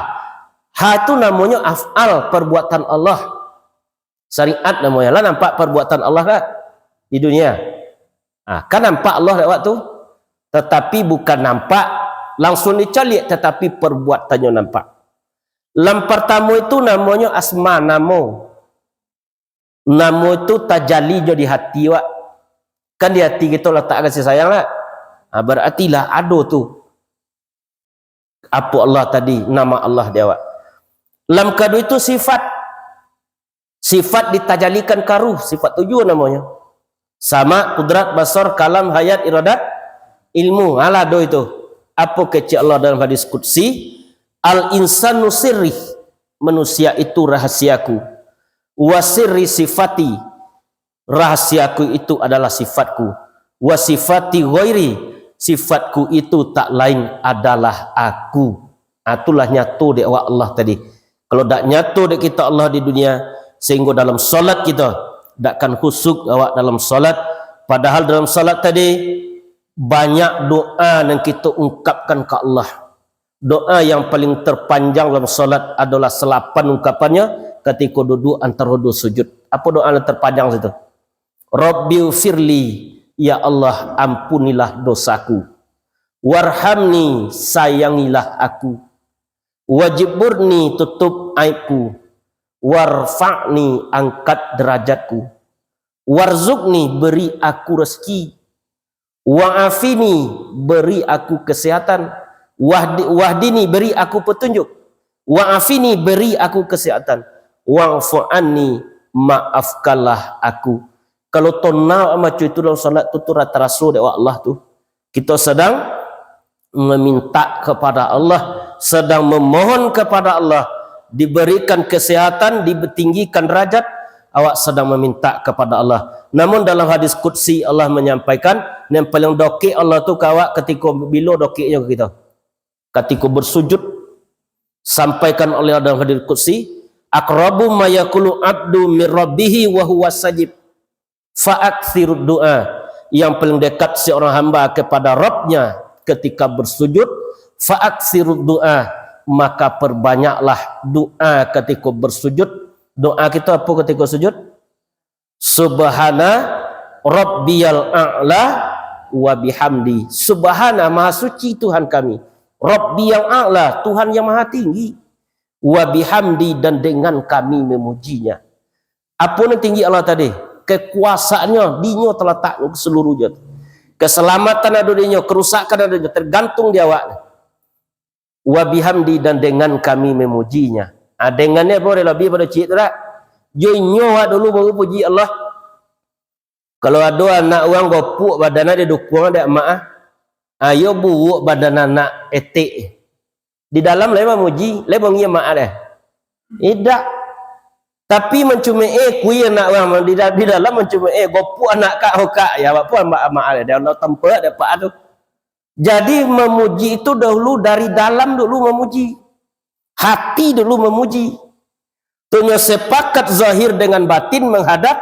Ha tu namonyo af'al, perbuatan Allah. Syariat namonyo lah, nampak perbuatan Allah lah di dunia. Ha, kan nampak Allah lewat tu. Tetapi bukan nampak langsung dicaliak, tetapi perbuatannyo nampak. Lam partamo itu namonyo asma, namo. Namo itu tajali jo di hati, wak. Kan di hati kito latak kasih sayang, lah. Ha, berarti lah ado tu. Apo Allah tadi, nama Allah di awak. Lam kaduo itu sifat. Sifat ditajalikan ka ruh, sifat tujuh namonyo. Sama, kudrat, basar, kalam, hayat, iradat, ilmu. Alah do itu. Apo kecek Allah dalam hadis qudsi? "Al-insanu sirri." Manusia itu rahasiaku. "Wa sirri sifati." Rahasiaku itu adalah sifatku. "Wa sifati ghairi." Sifatku itu tak lain adalah aku. Ah, itulah nyato dek awak Allah tadi. Kalau dak nyato dek kita Allah di dunia, sehingga dalam salat kita dak akan khusyuk awak dalam salat. Padahal dalam salat tadi banyak doa yang kita ungkapkan ke Allah. Doa yang paling terpanjang dalam salat adalah salapan ungkapannya ketika duduk antara dua sujud. Apa doa yang terpanjang situ? "Rabbighfirli," ya Allah, ampunilah dosaku. "Warhamni," sayangilah aku. "Wajburni," tutup aibku. "Warfa'ni," angkat derajatku. "Warzuqni," beri aku rezeki. "Wa'afini," beri aku kesehatan. "Wahdi-, wahdini," beri aku petunjuk. "Wa'afini," beri aku kesehatan. "Wa'fu anni," maafkanlah aku. Kalau tona macam itu dalam salat tu, tu rata raso dek Allah tu. Kita sedang meminta kepada Allah, sedang memohon kepada Allah, diberikan kesehatan, ditinggikan derajat, awak sedang meminta kepada Allah. Namun dalam hadis qudsi Allah menyampaikan, yang paling dokek Allah tu ka awak katiko bilo dokeknyo ka kita. Katiko bersujud, sampaikan oleh Allah dalam hadis qudsi, "Aqrabu ma yakunu abdu min rabbihi wa huwa sajid." Fa'aksirud du'a. Yang paling dekat seorang hamba kepada Rabbnya ketika bersujud, faaksirud doa, maka perbanyaklah doa ketika bersujud. Doa kita apa ketika sujud? Subhana rabbiyal a'la wa bihamdi. Subhana, maha suci Tuhan kami. Rabbiyal a'la, Tuhan yang maha tinggi. Wa bihamdi, dan dengan kami memujinya. Apa nan tinggi Allah tadi? Kekuasaannya, dinyo terletak seluruhnya. Keselamatan ado dinyo, kerusakan ado dinyo, tergantung di awak. Wa bihamdi, dan dengan kami memujinya. Ah, dengan ni apa, lebih pada cik tu dak? Jo inyo awak dulu baru puji Allah. Kalau ado anak urang gopuak badan, dia dukuang dek mak ah. Ayo buruak badan anak etek. Di dalam lai mamuji, lai bongi mak ah deh. Idak. Tapi mancume'e kui anak urang di, da- di dalam mancume'e, gopuak anak kak hokak. Ya, apa mak mak ah deh. Dia nak tempat dapat tu. Jadi, memuji itu dahulu dari dalam dulu memuji. Hati dulu memuji. Tu nyo sepakat zahir dengan batin menghadap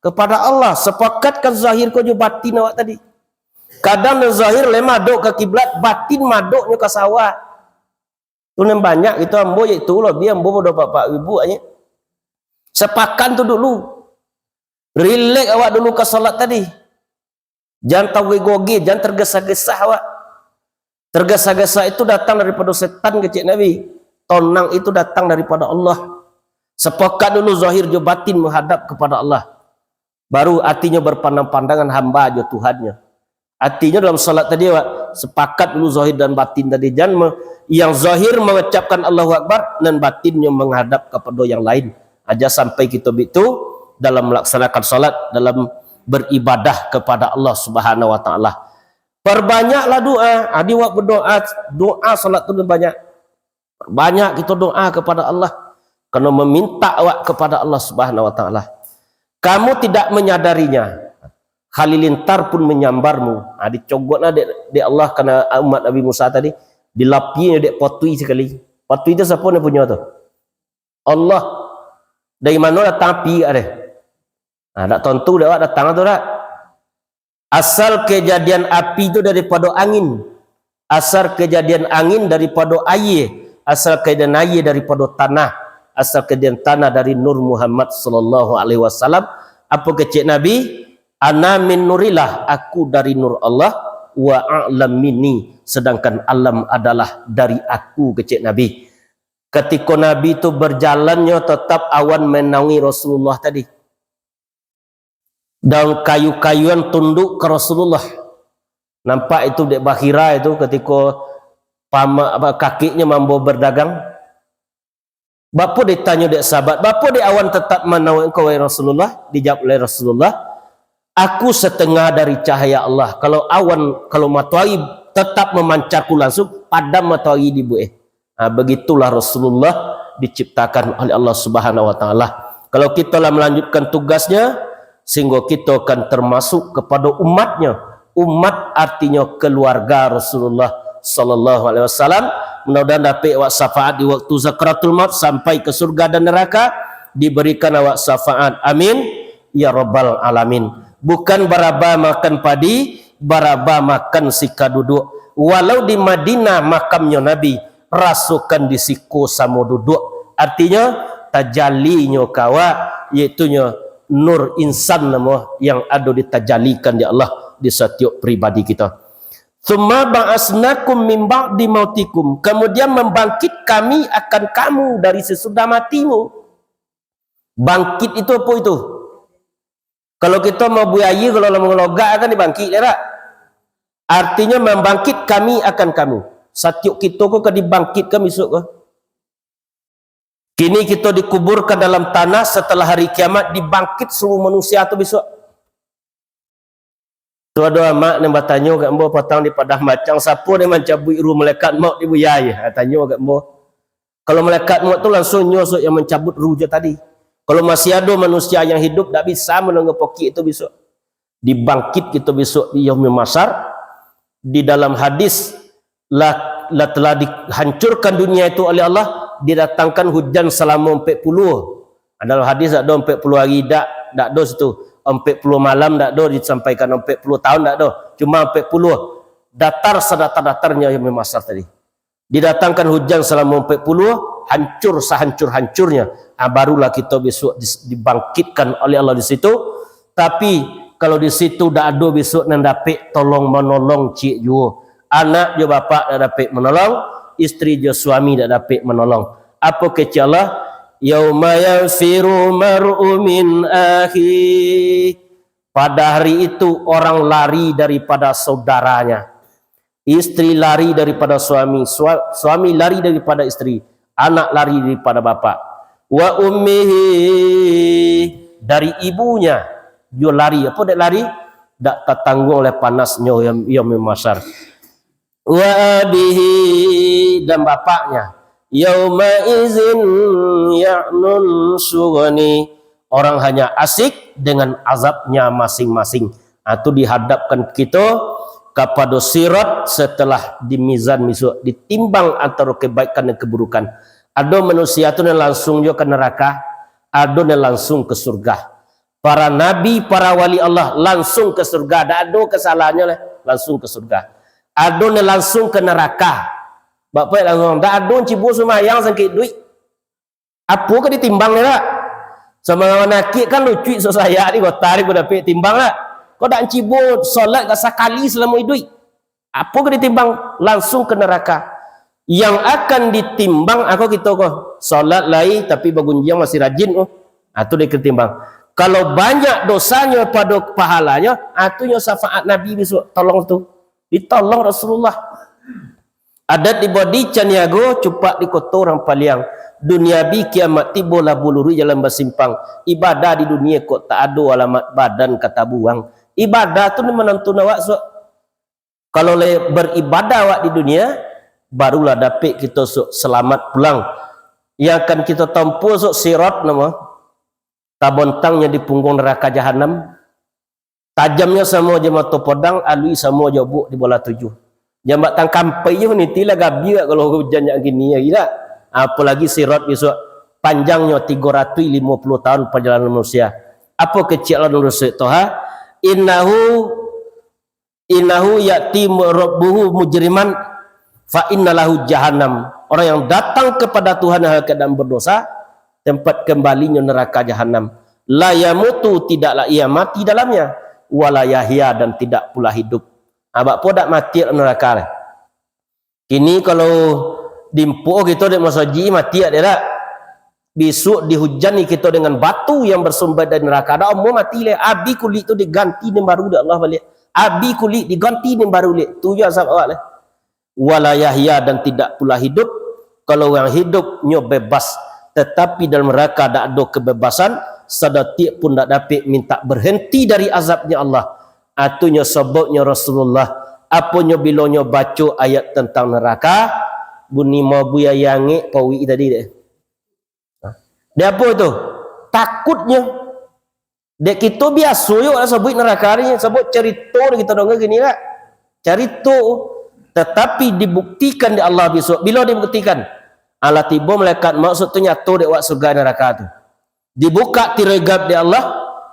kepada Allah. Sepakatkan zahir ko jo batin awak tadi. Kadang nan zahir lai madok ka kiblat, batin madoknyo ka sawah. Tu nan banyak gitu ambo, je tu lobi ambo pado bapak ibu aje. Sepakat tu dulu. Rilek awak dulu ka salat tadi. Jan tagoge-goge, jan tergesa-gesa awak. Tergesa-gesa itu datang daripada setan, kecek Nabi. Tonang itu datang daripada Allah. Sepakat dulu zahir jo batin menghadap kepada Allah. Baru atinyo berpandang-pandangan hamba jo Tuhannyo. Atinyo dalam salat tadi, awak sepakat dulu zahir dan batin tadi. Jan me-, yang zahir mengucapkan Allahu Akbar, nan batinnyo menghadap kepada yang lain. Aja sampai kita bitu dalam melaksanakan salat, dalam beribadah kepada Allah Subhanahu wa Taala. Perbanyaklah doa. Adi awak berdoa, doa salat tu banyak. Banyak kita doa kepada Allah. Kena meminta awak kepada Allah Subhanahu wa Taala. Kamu tidak menyadarinya. Halilintar pun menyambarmu. Ha, dicogotlah dek, dek Allah karena umat Nabi Musa tadi. Dilapinyo dek potui sekali. Potui tu siapa yang punya tu? Allah. Dari mana datang api kat dia? Ha, tak tentu dek awak datang tu dak. Asal kejadian api tu daripada angin, asal kejadian angin daripada aia, asal kejadian aia daripada tanah, asal kejadian tanah dari Nur Muhammad sallallahu alaihi wasallam. Apa kecek Nabi? "Ana min nurillah, aku dari nur Allah, wa a'lam minni, sedangkan alam adalah dari aku," kecek Nabi. Ketika Nabi tu berjalannyo, tetap awan menaungi Rasulullah tadi. Daun kayu-kayuan tunduk ka Rasulullah. Nampak itu dek Bakhira itu, ketika pama-, apa, kakeknya mambawa berdagang. Bapo ditanyo dek sahabat, "Bapo dek awan tetap manaungi engkau, wahai Rasulullah?" Dijawab oleh Rasulullah, "Aku setengah dari cahaya Allah. Kalau awan, kalau matoari tetap memancar ku langsung, padam matoari dibuek." Ha, begitulah Rasulullah diciptakan oleh Allah Subhanahu wa Taala. Kalau kita lah melanjutkan tugasnya, sehingga kita akan termasuk kepada umatnya. Umat artinya keluarga Rasulullah sallallahu alaihi wasallam. Mudah-mudahan dapat awak syafaat di waktu sakaratul maut, sampai ke surga dan neraka, diberikan awak syafaat. Amin ya rabbal alamin. Bukan baraba makan padi, baraba makan sika duduk. Walau di Madinah makamnyo Nabi, rasokan di siko samo duduk. Artinyo, tajalinyo ka awak, yaitunyo nur insan namo yang ado ditajalikan di Allah di satiok pribadi kita. "Tsumma ba'atsnakum min ba'di mautikum." Kemudian membangkit Kami akan kamu dari sesudah matimu. Bangkit itu apa itu? Kalau kita mau buai aia, kalau lah manggalogak kan dibangkit, ya tak? Artinya, membangkit Kami akan kamu. Satiok kita ko ka dibangkitkan besok ko. Kini kita dikuburkan dalam tanah, setelah hari kiamat, dibangkit seluruh manusia tu besok. Tu ado amak nan batanyo ka ambo, patang di Padang Bacang, siapa nan mancabuik ruh malaikat maut di Buya? Ha, tanyo ka ambo. Kalau malaikat maut tu langsung nyo sok yang mancabut ruh je tadi. Kalau masih ado manusia yang hidup, dak bisa manangah pokik tu besok. Dibangkit kita besok di Yaumil Mahsyar. Di dalam hadis, lah, lah telah dihancurkan dunia itu oleh Allah, didatangkan hujan selama empat puluh. Dalam hadis dak ado empat puluh hari, dak, dak ado situ. ampek puluah malam ndak do disampaikan, ampek puluah tahun ndak do, cuma ampek puluah. Datar sadatar-datarnyo Yaumil Mahsyar tadi. Didatangkan hujan salamo ampek puluah, hancur sahancur-hancurnyo. Ah, barulah kito besok dis-, dibangkitkan oleh Allah di situ. Tapi, kalau di situ dak ado besok nan dapek tolong manolong ciek juo. Anak jo bapak dak dapek manolong, isteri jo suami dak dapek manolong. Apo kecek Allah? "Yauma yafirru mar'u min akhi." Pada hari itu, orang lari daripada saudaranya. Isteri lari daripada suami, sua-, suami lari daripada isteri, anak lari daripada bapak. Wa ummihi, dari ibunya, juo lari. Apo dek lari? Dak tatangguang oleh panasnyo Yaum-, Yaumil Mahsyar. Wa abihi, dan bapaknya. Yauma izin ya'nun surani. Orang hanya asik dengan azabnya masing-masing. Ah, tu dihadapkan kito kapado sirat setelah di mizan besok, ditimbang antaro kebaikan dan keburukan. Ado manusia tu nan langsung jo ka neraka, ado nan langsung ke surga. Para nabi, para wali Allah langsung ke surga, dak ado kesalahannyo lah, langsung ke surga. Ado nan langsung ke neraka. Bapak langsung, dak ado cibo sumayang sangkik duit. Apo ka ditimbang ni, dak? Sama manakik kan lucuik sok sayak di kota ni, ko dapek timbang, dak? Ko dak cibo solat ka sakali salamo iduik. Apo ka ditimbang? Langsung ke neraka. Yang akan ditimbang, ako kito ko, solat lai, tapi bagunjiang masih rajin ko. Ah, tu dek timbang. Kalau banyak dosanyo pado pahalanyo, ah, tu nyo syafaat Nabi besok, tolong tu. Ditolong Rasulullah. Adat di Bodi Caniago, cupak di koto urang Paliang. Dunia bi kiamat tibo, labuah luruih jalan basimpang. Ibadah di dunia kok tak ado alamat, badan ka tabuang. Ibadah tu ni manantun awak, sok. Kalau lai baribadah awak di dunia, barulah dapek kito, sok, salamat pulang. Yang akan kito tampuah, sok, sirat namo. Tabontangnyo di pungguang neraka jahanam. Tajamnyo samo jo mato podang, alui samo jo obok di bolah tujuah. Jan bak tangkampai jo niti lah gabiak kalau hujan jak gini hari dak. Apolagi sirat besok, panjangnyo tigo ratuih limo puluah tahun pajalanan manusia. Apo kecek Allah dalam Surat Toha? Innahu, innahu ya'ti rabbuhu mujriman, fa inna lahu jahannam. Orang yang datang kepada Tuhan dalam keadaan berdosa, tempat kembalinyo neraka jahanam. La yamutu, tidaklah ia mati dalamnya, wala yahya, dan tidak pula hidup. Ah, bak po dak mati dalam neraka lai. Kini kalau diimpok kito dek masajik, mati dak dek dak? Bisuak dihujani kito dengan batu yang bersumber dari neraka, dak amuah mati lai. Abih kulik tu diganti nan baru dek Allah baliak. Abih kulik diganti nan baru baliak. Tu jo azab awak lai. Wala yahya, dan tidak pula hidup. Kalau urang hidup nyo bebas, tatapi dalam neraka dak ado kebebasan, sadatiak pun dak dapek mintak berhenti dari azabnya Allah. Atunyo sababnyo Rasulullah, aponyo bilonyo baco ayat tantang neraka, bunyi mabui ayangik pawik tadi dek. Dek apo tu? Takutnyo. Dek kito biaso yo lah sabuik neraka ni, sabab carito ni kito danga kini lah. Carito. Tatapi dibuktikan dek Allah bisuak. Bilo dibuktikan? Alah tibo malaikat maut, tu nyato dek awak surga neraka tu. Dibukak tirai gaib dek Allah,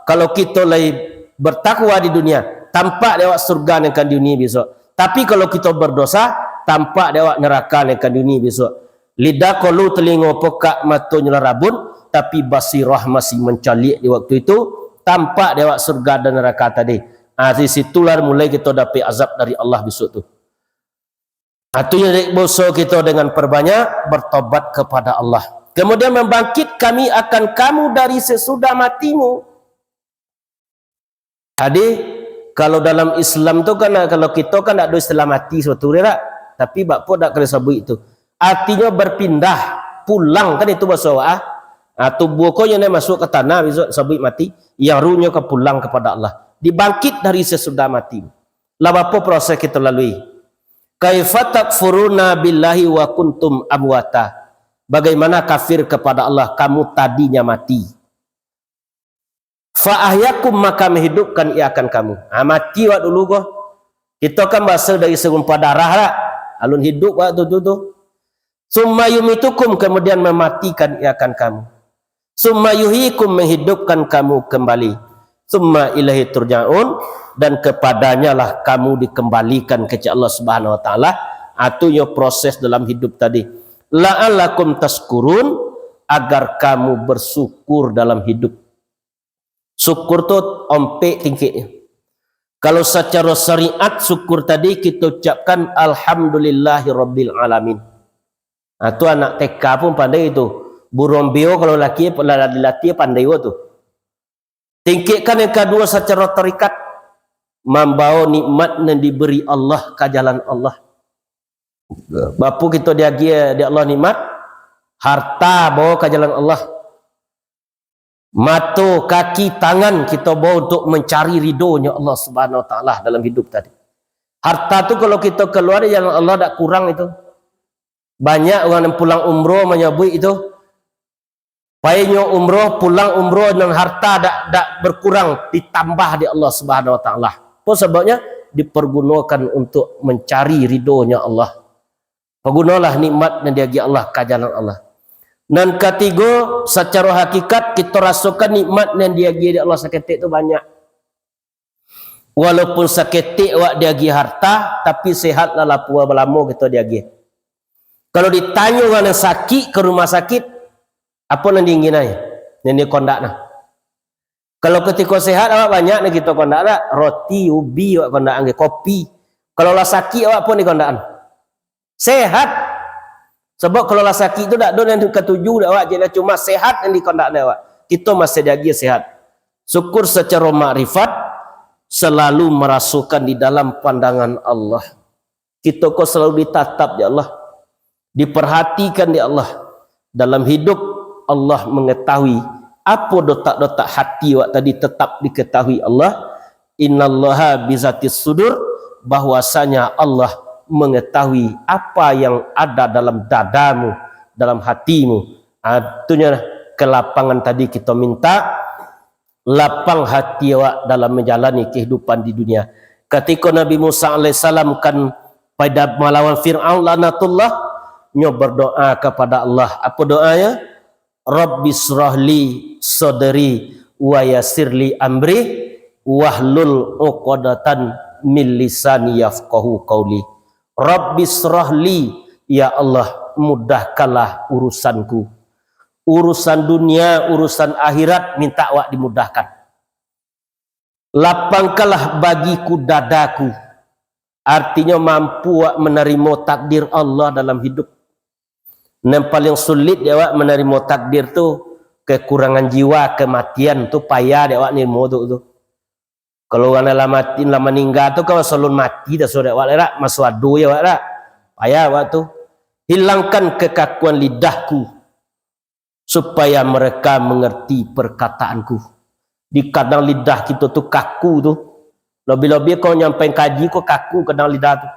kalau kito lai bertakwa di dunia, tampak dek awak surga nan ka di dunia bisuak. Tapi kalau kito berdosa, tampak dek awak neraka nan ka di dunia bisuak. Lidah kolu, telingo pekak, matonyo lah rabun, tapi basirah masih mancaliak di waktu itu, tampak dek awak surga dan neraka tadi. Ah, di situlah mulai kito dapek azab dari Allah bisuak tu. Ah, tu yang dek doso kito dengan perbanyak bertobat kepada Allah. Kemudian membangkit kami akan kamu dari sesudah matimu. Jadi, kalau dalam Islam tu kan, kalau kito kan dak ado istilah mati suatu, dak? Tapi bak po dak kena sabuik itu. Artinyo berpindah, pulang kan itu bahaso awak, ah. Ah, tubuh ko yang nak masuk ke tanah, bisa sabuik mati, yang ruhnyo ka pulang kepada Allah. Dibangkit dari sesudah mati. Lah bapo proses kito lalui? Kaifa takfuruna billahi wa kuntum amwata. Bagaimana kafir kepada Allah, kamu tadinya mati. Fa ahyakum, maka menghidupkan Ia akan kamu. Ha, mati awak dulu ko. Kito kan bahaso dari serumpa darah lah. Alun hidup awak tu, tu, tu. Summa yumitukum, kemudian mematikan Ia akan kamu. Summa yuhyikum, menghidupkan kamu kembali. Tsumma ilaihi turja'un, dan kepadanyalah kamu dikembalikan, kecek Allah Subhanahu wa Ta'ala. Atunyo proses dalam hidup tadi. La'allakum tashkurun, agar kamu bersyukur dalam hidup. Syukur tu ompek tingkeknyo. Kalau sacaro syariat, syukur tadi kita ucapkan, "Alhamdulillahirabbil alamin." Nah, tu anak T K pun pandai tu. Buruang beo kalau laki, lah dilatih, pandai juo tu. Tingkekkan yang kaduo sacaro tarikat, mambawa nikmat yang diberi Allah ka jalan Allah. Bapo kito diagiah dek Allah nikmat? Harta bawa ka jalan Allah. Mato, kaki, tangan kito bawa untuk mencari ridho-Nyo Allah Subhanahu wa Ta'ala dalam hidup tadi. Harta tu kalau kito kalua di jalan Allah, dak kurang itu. Banyak urang nan pulang umroh manyabuik itu, painyo umroh, pulang umroh, nan harta dak, dak berkurang, ditambah di Allah Subhanahu wa Ta'ala. Apo sababnyo? Dipergunokan untuk mencari ridho-Nyo Allah. Pagunolah nikmat nan diagiah Allah ka jalan Allah. Nan katigo, sacaro hakikat, kito rasokan nikmat nan diagiah dek Allah saketek tu banyak. Walaupun saketek awak diagiah harta, tapi sehat lah lapua balamo kito diagiah. Kalau ditanyo urang nan sakik ka rumah sakit, apo nan diinginan? Nan dikondak nah. Kalau katiko sehat, awak banyak nan kito kondak dak? Roti, ubi awak kondak angge, kopi. Kalau lah sakik, awak apo nan dikondakan? Sehat. Sabab kalau lah sakik tu dak ado nan katuju dek awak, jadi cuma sehat nan dikondak dek awak. Kito masih diagiah sehat. Syukur sacaro makrifat, selalu marasokan di dalam pandangan Allah. Kito ko selalu ditatap dek Allah, diperhatikan dek Allah. Dalam hidup, Allah mengetahui apo dotak-dotak hati awak tadi, tetap diketahui Allah. Innallaha bizatis sudur, bahwasanya Allah mengetahui apa yang ada dalam dadamu, dalam hatimu. Artinyo, kelapangan tadi kito minta, lapang hati awak dalam manjalani kahidupan di dunia. Katiko Nabi Musa alaihissalam kan pai malawan Firaun laknatullah, nyo berdoa kepada Allah. Apo doanyo? "Rabbi syrahli sadri wa yassirli amri wahlul uqdatan min lisani yafqahu qauli." "Rabbi syrahli, ya Allah, mudahkanlah urusanku." Urusan dunia, urusan akhirat, minta awak dimudahkan. "Lapangkanlah bagiku dadaku." Artinyo, mampu awak manarimo takdir Allah dalam hidup. Nan paling sulit di awak manarimo takdir tu, kekurangan jiwa, kematian tu, payah di awak narimo tu, tu. Kalau urang lah mati, lah maningga tu kan, salun mati dah sudah awak lah, maso ado je awak lah. Payah awak tu. "Hilangkan kekakuan lidahku, supaya mereka mengerti perkataanku." Di kadang lidah kito tu kaku tu. Lebih-lebih kau nyampai kaji ko kaku kadang lidah tu.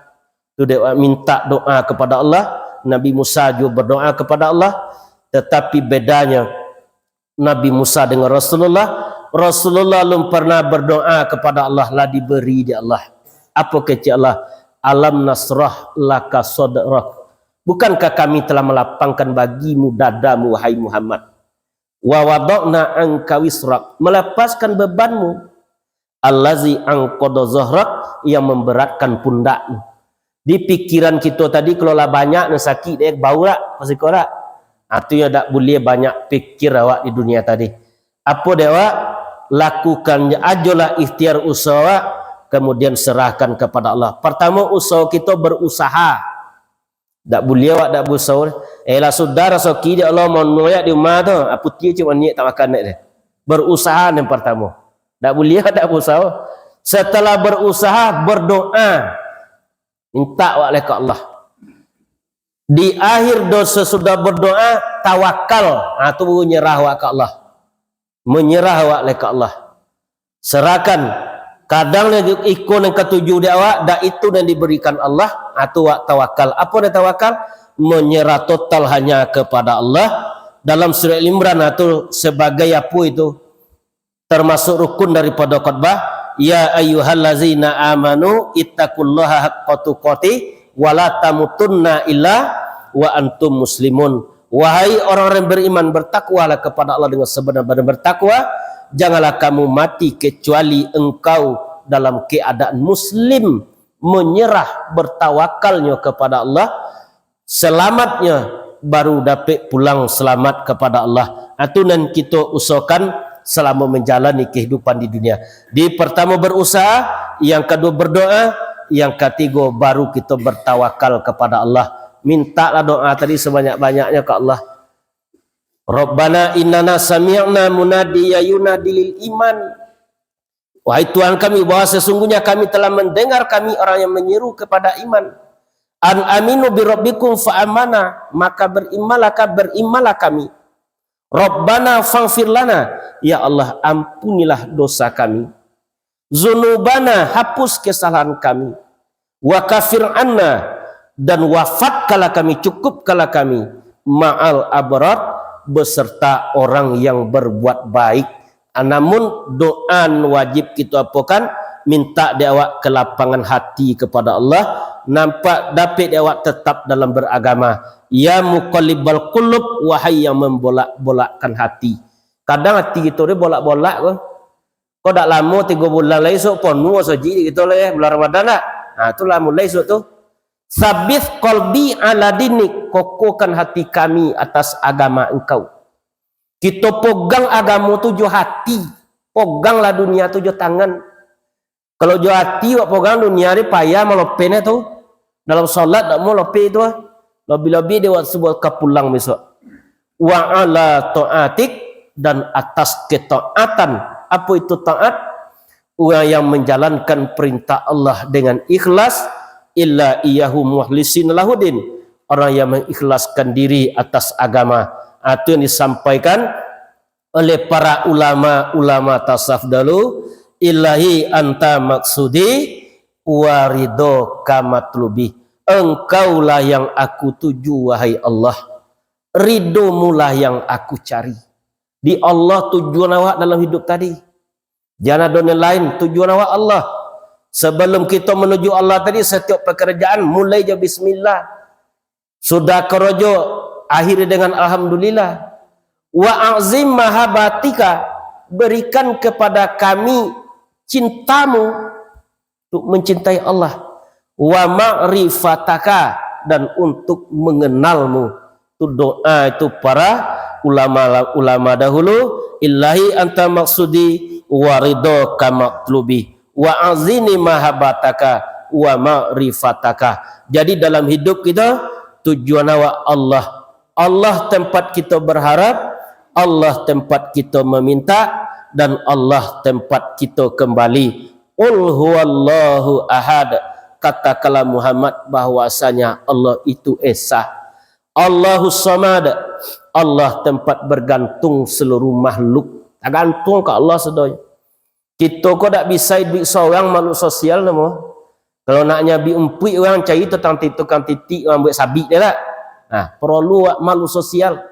Tu dek minta doa kepada Allah. Nabi Musa juga berdoa kepada Allah. Tetapi bedanya Nabi Musa dengan Rasulullah, Rasulullah belum pernah berdoa kepada Allah, lah diberi di Allah. Apa kecek Allah? "Alam nasrah laka sadrak." Bukankah kami telah melapangkan bagimu dadamu, wahai Muhammad? "Wa wada'na anka wisrak." Melepaskan bebanmu. "Allazi anqadha zahrak," yang memberatkan pundakmu. Di pikiran kito tadi, kalau lah banyak nan sakik dek, bau dak? Pasti kau dak? Artinyo dak buliah banyak pikir awak di dunia tadi. Apo dek awak? Lakukan ajolah ikhtiar usaha awak, kemudian serahkan kepada Allah. Pertama, usaha kito berusaha. Dak buliah awak dak busawo. Eh, lah sudah rasoki dek Allah, mau noyak di rumah tu. Aputi cik maniak tak makan dek dia. Berusaha yang pertama. Dak buliah dak busawo. Setelah berusaha, berdoa. Minta awak lai ka Allah. Di akhir doa, sesudah berdoa, tawakal. Ha, tu baru nyerah awak ka Allah. Menyerah awak lai ka Allah. Serahkan. Kadang nan iko nan katuju di awak, dak itu nan diberikan Allah, ha, tu awak tawakal. Apo nan tawakal? Menyerah total hanya kepada Allah. Dalam surah Al-Imran, ha, tu sebagai apo itu? Termasuk rukun daripada khotbah, "Ya ayyuhallazina amanu ittaqullaha haqqa tuqatih wa la tamutunna illa wa antum muslimun." Wahai orang-orang yang beriman, bertakwalah kepada Allah dengan sebenar-benar bertakwa, Janganlah kamu mati kecuali engkau dalam keadaan muslim, menyerah, bertawakalnyo kepada Allah, selamatnyo, baru dapek pulang selamat kepada Allah. Itu nan kito usahakan selama menjalani kehidupan di dunia. Di pertama berusaha, yang kedua berdoa, yang ketiga baru kito bertawakal kepada Allah. Mintalah doa tadi sebanyak-banyaknya ke Allah. Rabbana innana sami'na munadiya yunadi lil iman. Wahai Tuhan kami, bahwa sesungguhnya kami telah mendengar kami orang yang menyeru kepada iman. An aminu bi rabbikum fa amana, maka berimanlah ka-, berimanlah kami. Rabbana faghfir lana, ya Allah, ampunilah dosa kami. Zunubana, hapus kesalahan kami. Wa kafir anna, dan wafatkanlah kami, cukupkanlah kami, ma'al abrar, beserta orang yang berbuat baik. Ah, namun doa nan wajib kito apokan, minta dek awak kelapangan hati kepada Allah, nampak dapek dek awak tetap dalam beragama. Ya muqallibal qulub, wahai yang membolak-bolakkan hati. Kadang hati kito ni bolak-bolak ko. Kok dak lamo, tigo bulan lai sok ponuah saji kito lai, eh, bulan Ramadan dak? Ha, tu lah mulai sok tu. Sabit qalbi ala dinik, kokohkan hati kami atas agama Engkau. Kito pogang agamo tu jo hati, poganglah dunia tu jo tangan. Kalau jo hati wak pogang, dunia ni payah malopehnya tu. Dalam salat dak mau lopeh tu, ah. Lobi-lobi dek wak subuah ka pulang besok. Wa ala taatik, dan atas ketaatan. Apa itu taat? Urang yang menjalankan perintah Allah dengan ikhlas, illa iyyahu mukhlisin lahudin. Orang yang mengikhlaskan diri atas agama. Ah, itu yang disampaikan oleh para ulama-ulama tasawuf dulu, "Ilahi anta maksudi wa ridho kamatlubi." Engkaulah yang aku tuju, wahai Allah. Ridho-Mulah yang aku cari. Di Allah tujuan awak dalam hidup tadi. Jangan ado nan lain, tujuan awak Allah. Sebelum kita menuju Allah tadi, setiap pekerjaan mulai jo bismillah. Sudah karajo, akhiri dengan alhamdulillah. Wa azim mahabatika, berikan kepada kami cintamu, untuk mencintai Allah. Wa ma'rifataka, dan untuk mengenalmu. Tu doa itu para ulama, ulama dahulu, "Ilahi anta maksudi wa ridho kamatlubi, wa azini mahabataka wa ma'rifataka." Jadi dalam hidup kita, tujuan awak Allah. Allah tempat kita berharap, Allah tempat kita meminta, dan Allah tempat kita kembali. Qul huwallahu ahad. Katakanlah Muhammad bahwasanya Allah itu Esa. Allahus Samad. Allah tempat bergantung seluruh makhluk. Tagantung ka Allah sadonyo. Kito ko dak bisa iduik sorang, makhluk sosial namo. Kalau nak nyabi umpuik, urang cari tukang ti-, tukang titik, urang buek sabik dek lah. Nah, perlu makhluk sosial.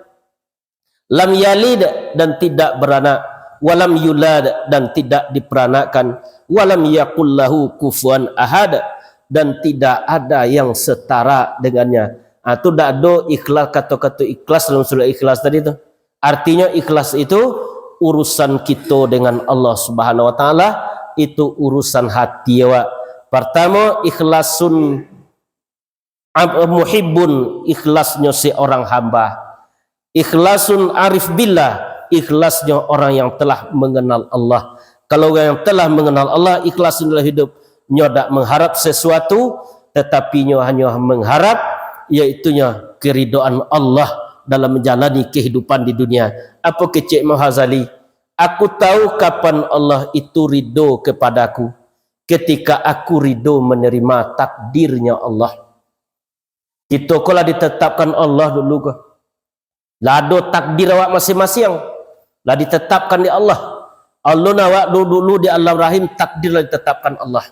Lam yalid, dan tidak beranak, walam yulad, dan tidak diperanakkan, walam yakul lahu kufuwan ahad, dan tidak ada yang setara dengannya. Ah, tu dak ado ikhlas, kato-kato ikhlas dalam surah Ikhlas tadi tu. Artinyo ikhlas itu urusan kito dengan Allah Subhanahu wa Taala, itu urusan hati awak. Pertamo, ikhlasun Ab-, muhibbun, ikhlasnyo seorang hamba. Ikhlasun arif billah, ikhlasnyo orang yang telah mengenal Allah. Kalau orang yang telah mengenal Allah, ikhlas dalam hidup, nyo dak mengharap sesuatu, tetapi nyo hanyo mengharap, yaitunyo keridoan Allah dalam menjalani kehidupan di dunia. Apo kecek Imam Ghazali? "Aku tahu kapan Allah itu ridho kepadaku, ketika aku ridho menerima takdirnya Allah." Kito ko lah ditetapkan Allah dulu ko. Lah ado takdir awak masing-masing. Lah ditetapkan di Allah. Alun awak du-, dulu di alam rahim, takdir lah ditetapkan Allah.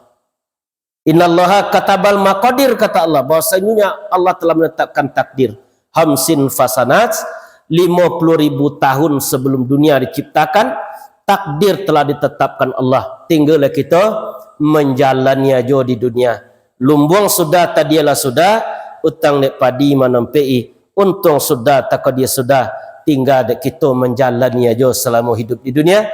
"Innallaha katabal maqadir," kata Allah, bahwasanya Allah telah menetapkan takdir. "Khamsin fasanat," limo puluah ribu tahun sebelum dunia diciptakan, takdir telah ditetapkan Allah. Tinggal kita menjalani aja di dunia. Lumbuang sudah, tadialah sudah, utang dek padi manampek-i, untuang sudah, takadia sudah, tingga dek kito manjalani ajo salamo hidup di dunia.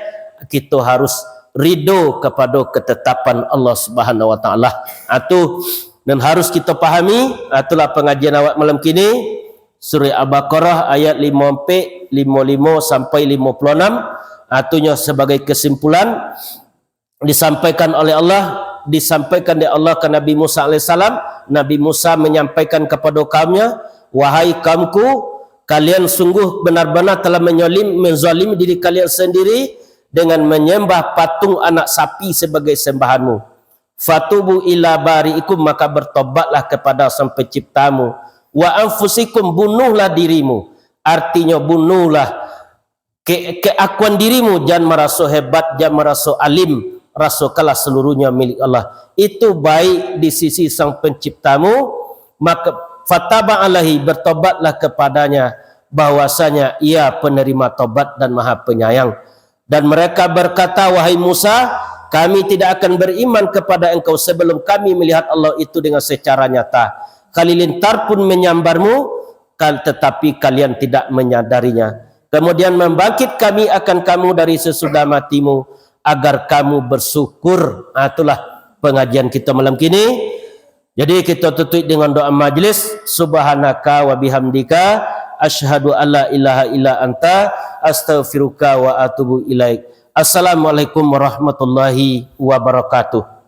kito harus ridho kapado ketetapan Allah Subhanahu wa Taala. Atu nan harus kito pahami, atulah pangajian awak malam kini, surah Al-Baqarah ayat limo ampek, limo limo sampai limo puluh anam. Atunyo sebagai kesimpulan, disampaikan oleh Allah, disampaikan dek Allah ka Nabi Musa alaihissalam. Nabi Musa menyampaikan kepada kaumnya, "Wahai kaumku, kalian sungguh benar-benar telah menyolim, menzalimi diri kalian sendiri dengan menyembah patung anak sapi sebagai sembahanmu. Fatubu ila bari'ikum, maka bertobatlah kepada Sang Penciptamu. Wa anfusikum, bunuhlah dirimu." Artinya bunuhlah ke-, keakuan dirimu, jan maraso hebat, jan maraso alim, rasokanlah seluruhnya milik Allah. Itu baik di sisi Sang Penciptamu, maka fataba alaihi, bertobatlah kepadanya, bahwasanya Ia penerima tobat dan Maha Penyayang. Dan mereka berkata, "Wahai Musa, kami tidak akan beriman kepada engkau sebelum kami melihat Allah itu dengan secara nyata." Halilintar pun menyambarmu, kal-, tetapi kalian tidak menyadarinya. Kemudian membangkit kami akan kamu dari sesudah matimu, agar kamu bersyukur. Ah, itulah pengajian kita malam kini. Jadi, kita tutup dengan doa majlis. Subhanaka wa bihamdika, asyhadu alla ilaha illa anta, astaghfiruka wa atubu ilaik. Assalamualaikum warahmatullahi wabarakatuh.